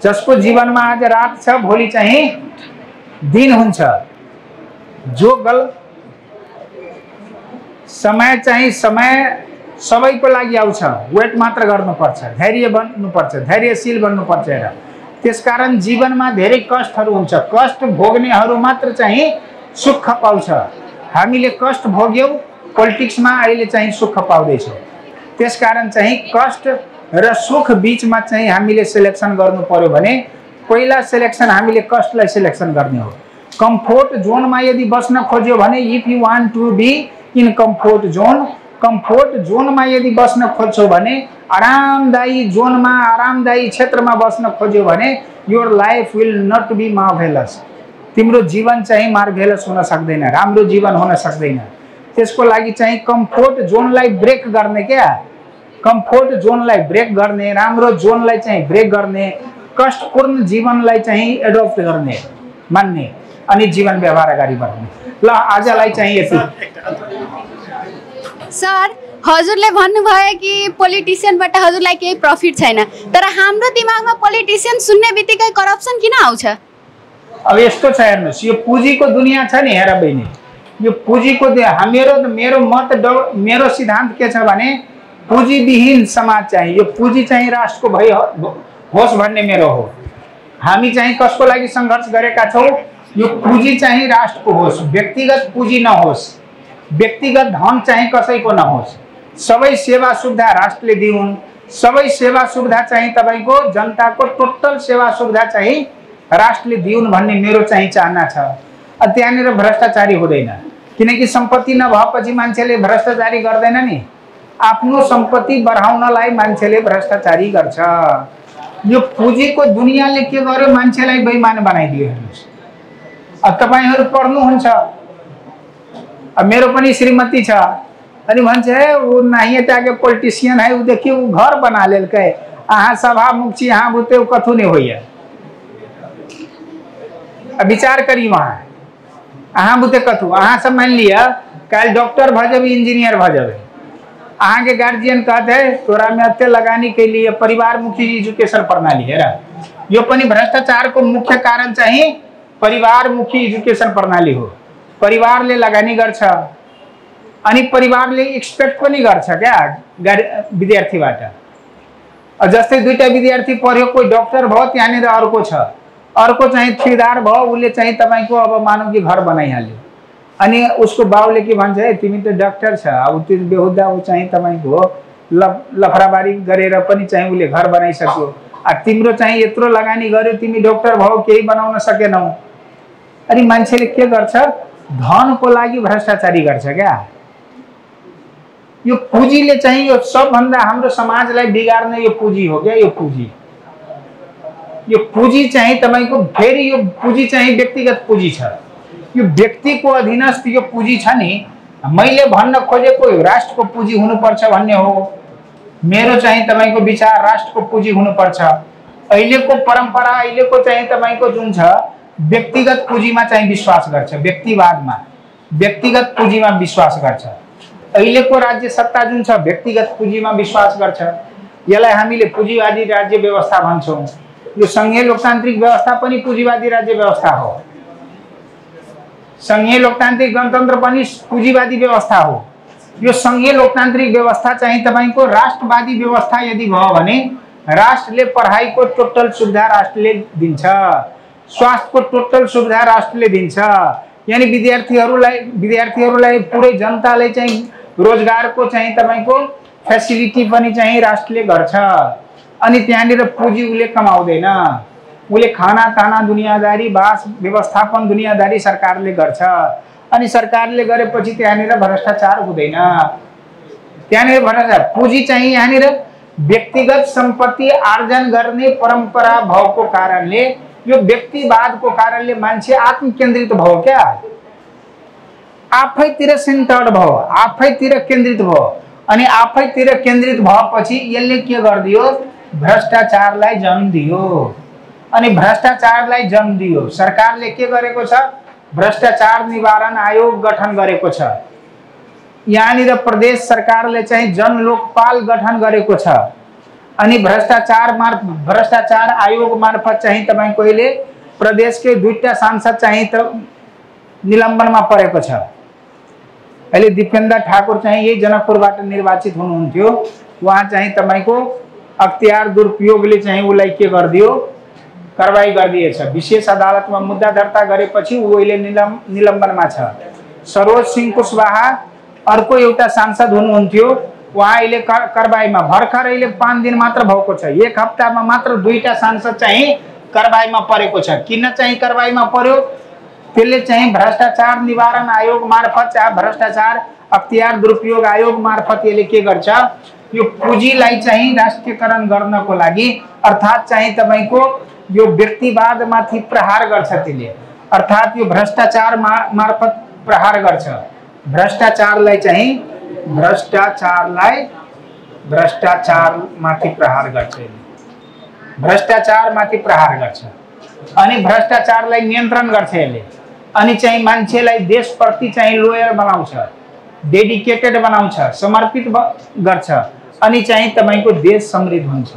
A: जसको जीवनमा आज रात छ, भोलि चाहिँ दिन हुन्छ। जो समय सबैको लागि आउँछ, वेट मात्र गर्नुपर्छ, धैर्य बन्नुपर्छ, धैर्यशील बन्नुपर्छ। र त्यसकारण जीवनमा धेरै कष्टहरू हुन्छ। कष्ट भोग्नेहरू मात्र चाहिँ सुख पाउँछ। हामीले कष्ट भोग्यौँ, पोलिटिक्समा अहिले चाहिँ सुख पाउँदैछौँ। त्यसकारण चाहिँ कष्ट र सुख बीचमा चाहिँ हामीले सिलेक्सन गर्नु पर्यो भने पहिला सिलेक्सन हामीले कष्टलाई सिलेक्सन गर्ने हो। कम्फोर्ट जोनमा यदि बस्न खोज्यो भने, if you want to be in comfort जोनमा यदि बस्न खोज्छौ भने, आरामदायी जोनमा, आरामदायी क्षेत्रमा बस्न खोज्यो भने, your life will not be marvellous. तिम्रो जीवन चाहिँ मार्भेलस हुन सक्दैन, राम्रो जीवन हुन सक्दैन। त्यसको लागि चाहिँ कम्फोर्ट जोनलाई ब्रेक गर्ने क्या। कम्फोर्ट जोनलाई ब्रेक गर्ने, राम्रो जोनलाई चाहिँ ब्रेक गर्ने, कष्टपूर्ण जीवनलाई चाहिँ एडप्ट गर्ने, मान्ने, अनि जीवन व्यवहार अगाडि बढाउने। ल आजलाई चाहिँ यति।
F: सर, हजुरले भन्नुभयो कि पोलिटिसियनबाट हजुरलाई केही प्रफिट छैन, तर हाम्रो दिमागमा पोलिटिसियन सुन्ने बित्तिकै करप्सन किन आउँछ?
A: अब यस्तो छ, हेर्नुहोस्, यो पुँजीको दुनियाँ छ नि। हेर बहिनी, यो पुँजीको मेरो सिद्धान्त के छ भने, पुँजीविहीन समाज चाहिँ, यो पुँजी चाहिँ राष्ट्रको होस् भन्ने मेरो हो। हामी चाहिँ कसको लागि सङ्घर्ष गरेका छौँ? यो पुँजी चाहिँ राष्ट्रको होस्, व्यक्तिगत पुँजी नहोस्, व्यक्तिगत धन चाहिँ कसैको नहोस्। सबै सेवा सुविधा राष्ट्रले दिउन्, सबै सेवा सुविधा चाहिँ तपाईँको जनताको टोटल सेवा सुविधा चाहिँ राष्ट्रले दिउन् भन्ने मेरो चाहिँ चाहना छ। त्यहाँनिर भ्रष्टाचारी हुँदैन, किनकि सम्पत्ति नभएपछि मान्छेले भ्रष्टाचारी गर्दैन नि। आफ्नो सम्पत्ति बढाउनलाई मान्छेले भ्रष्टाचारी गर्छ। यो पुँजीको दुनियाँले के गर्यो? मान्छेलाई बेइमान बनाइदियो। हेर्नुहोस्, अब तपाईँहरू पढ्नुहुन्छ, अब मेरो पनि श्रीमती छ, अनि भन्छ है वो नाहिएता के पॉलिटिशियन है, वो देखिए वो घर बना लेलकै, अहाँ सभामुख छी, अहाँ बुते कथु नहीं होइए। विचार करी वहाँ, अहाँ बुते कथु, अहाँ सब मान लिया कल डॉक्टर भजब, इंजीनियर भजब, अहाँ के गार्जियन कहते हैं तोरा में अत्ते लगानी के लिए परिवारमुखी एजुकेशन प्रणाली है। यो पनि भ्रष्टाचार को मुख्य कारण चाहिँ परिवारमुखी एजुकेशन प्रणाली हो। परिवारले लगानी गर्छ, अनि परिवारले एक्सपेक्ट पनि गर्छ क्या विद्यार्थीबाट। जस्तै दुईटा विद्यार्थी पढ्यो, कोही डॉक्टर भयो, त्यहाँनिर अर्को छ, अर्को चाहिँ ठेकेदार भयो, उसले चाहिँ तपाईँको अब मानौ कि घर बनाइहाल्यो, अनि उसको बाउले के भन्छ, है तिमी त डाक्टर छ, अब त्यो बेहुदा ऊ चाहिँ तपाईँको लफराबारी गरेर पनि चाहिँ उसले घर बनाइसक्यो, तिम्रो चाहिँ यत्रो लगानी गर्यो, तिमी डॉक्टर भयो, केही बनाउन सकेनौ। अनि मान्छेले के गर्छ? धनको लागि भ्रष्टाचारी गर्छ क्या। यो पुँजीले चाहिँ यो सबभन्दा हाम्रो समाजलाई बिगार्ने यो पुँजी हो क्या। यो पुँजी चाहिँ तपाईँको फेरि यो पुँजी चाहिँ व्यक्तिगत पुँजी छ। यो व्यक्तिको अधीनस्थ यो पुँजी छ नि, मैले भन्न खोजेको राष्ट्रको पुँजी हुनुपर्छ भन्ने हो। मेरो चाहिँ तपाईँको विचार राष्ट्रको पुँजी हुनुपर्छ। अहिलेको परम्परा, अहिलेको चाहिँ तपाईँको जुन छ व्यक्तिगत पुँजीमा चाहिँ विश्वास गर्छ, व्यक्तिवादमा, व्यक्तिगत पुँजीमा विश्वास गर्छ। अहिलेको राज्य सत्ता जुन छ व्यक्तिगत पुँजीमा विश्वास गर्छ। यसलाई हामीले पुँजीवादी राज्य व्यवस्था भन्छौँ। यो संघीय लोकतान्त्रिक व्यवस्था पनि पुँजीवादी राज्य व्यवस्था हो। संघीय लोकतान्त्रिक गणतन्त्र पनि पुँजीवादी व्यवस्था हो। यो संघीय लोकतान्त्रिक व्यवस्था चाहिँ तपाईको राष्ट्रवादी व्यवस्था यदि भयो भने राष्ट्रले पढाइको टोटल सुविधा राष्ट्रले दिन्छ, स्वास्थ्यको टोटल सुविधा राष्ट्रले दिन्छ, यानी विद्यार्थीहरूलाई पुरै जनताले चाहिँ रोजगारको चाहिँ तपाईको फेसिलिटी पनि चाहिँ राष्ट्रले गर्छ। अनि त्यहाँनिर पुँजी उसले कमाउँदैन, उसले खाना ताना दुनियादारी बास व्यवस्थापन दुनियादारी सरकारले गर्छ। अनि सरकारले गरेपछि त्यहाँनिर भ्रष्टाचार हुँदैन। त्यहाँनिर भ्रष्टाचार पुँजी चाहिँ यहाँनिर व्यक्तिगत सम्पत्ति आर्जन गर्ने परम्परा भएको कारणले यो व्यक्तिवादको कारणले मान्छे आत्मकेन्द्रित भयो क्या, आफैतिर सेन्टर्ड भयो, आफैतिर केन्द्रित भयो। अनि आफैतिर केन्द्रित भएपछि यसले के गरिदियो, भ्रष्टाचारलाई जन्म दियो। अनि भ्रष्टाचारलाई जन्म दियो सरकारले के गरेको छ, भ्रष्टाचार निवारण आयोग गठन गरेको छ। यहाँनिर प्रदेश सरकारले चाहिँ जन लोकपाल गठन गरेको छ। अनि भ्रष्टाचार आयोग मार्फत चाहिँ तपाईको अहिले प्रदेशकै 2टा सांसद चाहिँ निलम्बनमा परेको छ। अहिले दीपेन्द्र ठाकुर चाहिँ यही जनकपुरबाट निर्वाचित हुनुहुन्थ्यो, उहाँ चाहिँ तपाईको अख्तियार दुरुपयोगले चाहिँ उसलाई के गरिदियो, कारबाही गरिदिएछ। विशेष अदालतमा मुद्दा दर्ता गरेपछि ऊ अहिले निलम्बनमा छ। सरोज सिंह कुशवाहा अर्को एउटा सांसद हुनुहुन्थ्यो, उहाँ अहिले कारबाहीमा, भर्खर अहिले 5 दिन मात्र भएको छ, 1 हप्तामा मात्र 2टा सांसद चाहिँ कारबाहीमा परेको छ। किन चाहिँ कारबाहीमा पर्यो, त्यसले चाहिँ भ्रष्टाचार निवारण आयोग मार्फत चाहिँ भ्रष्टाचार अख्तियार दुरुपयोग आयोग मार्फत यसले के गर्छ, यो पुँजीलाई चाहिँ राष्ट्रियकरण गर्नको लागि अर्थात् चाहिँ तपाईको यो व्यक्तिवादमाथि प्रहार गर्छ त्यसले, अर्थात् यो भ्रष्टाचार मार्फत प्रहार गर्छ। भ्रष्टाचारलाई चाहिँ भ्रष्टाचारमाथि प्रहार गर्छ, भ्रष्टाचारमाथि प्रहार गर्छ। अनि भ्रष्टाचारलाई नियन्त्रण गर्छ यसले। अनि चाहिँ मान्छेलाई देशप्रति चाहिँ लोयल बनाउँछ, डेडिकेटेड बनाउँछ, समर्पित गर्छ। अनि चाहिँ तपाईको देश समृद्ध हुन्छ।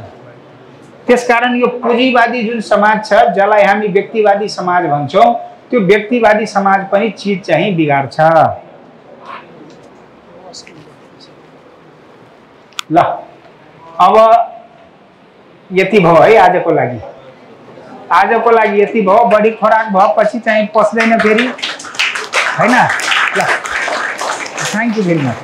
A: त्यसकारण यो पुँजीवादी जुन समाज छ, जसलाई हामी व्यक्तिवादी समाज भन्छौँ, त्यो व्यक्तिवादी समाज पनि चिज चाहिँ बिगार्छ। ल अब यति भयो है आजको लागि। आजको लागि यति भयो, बढी खोराक भएपछि चाहिँ पस्दैन फेरि हैन। ल थ्याङ्क यू भेरी मच।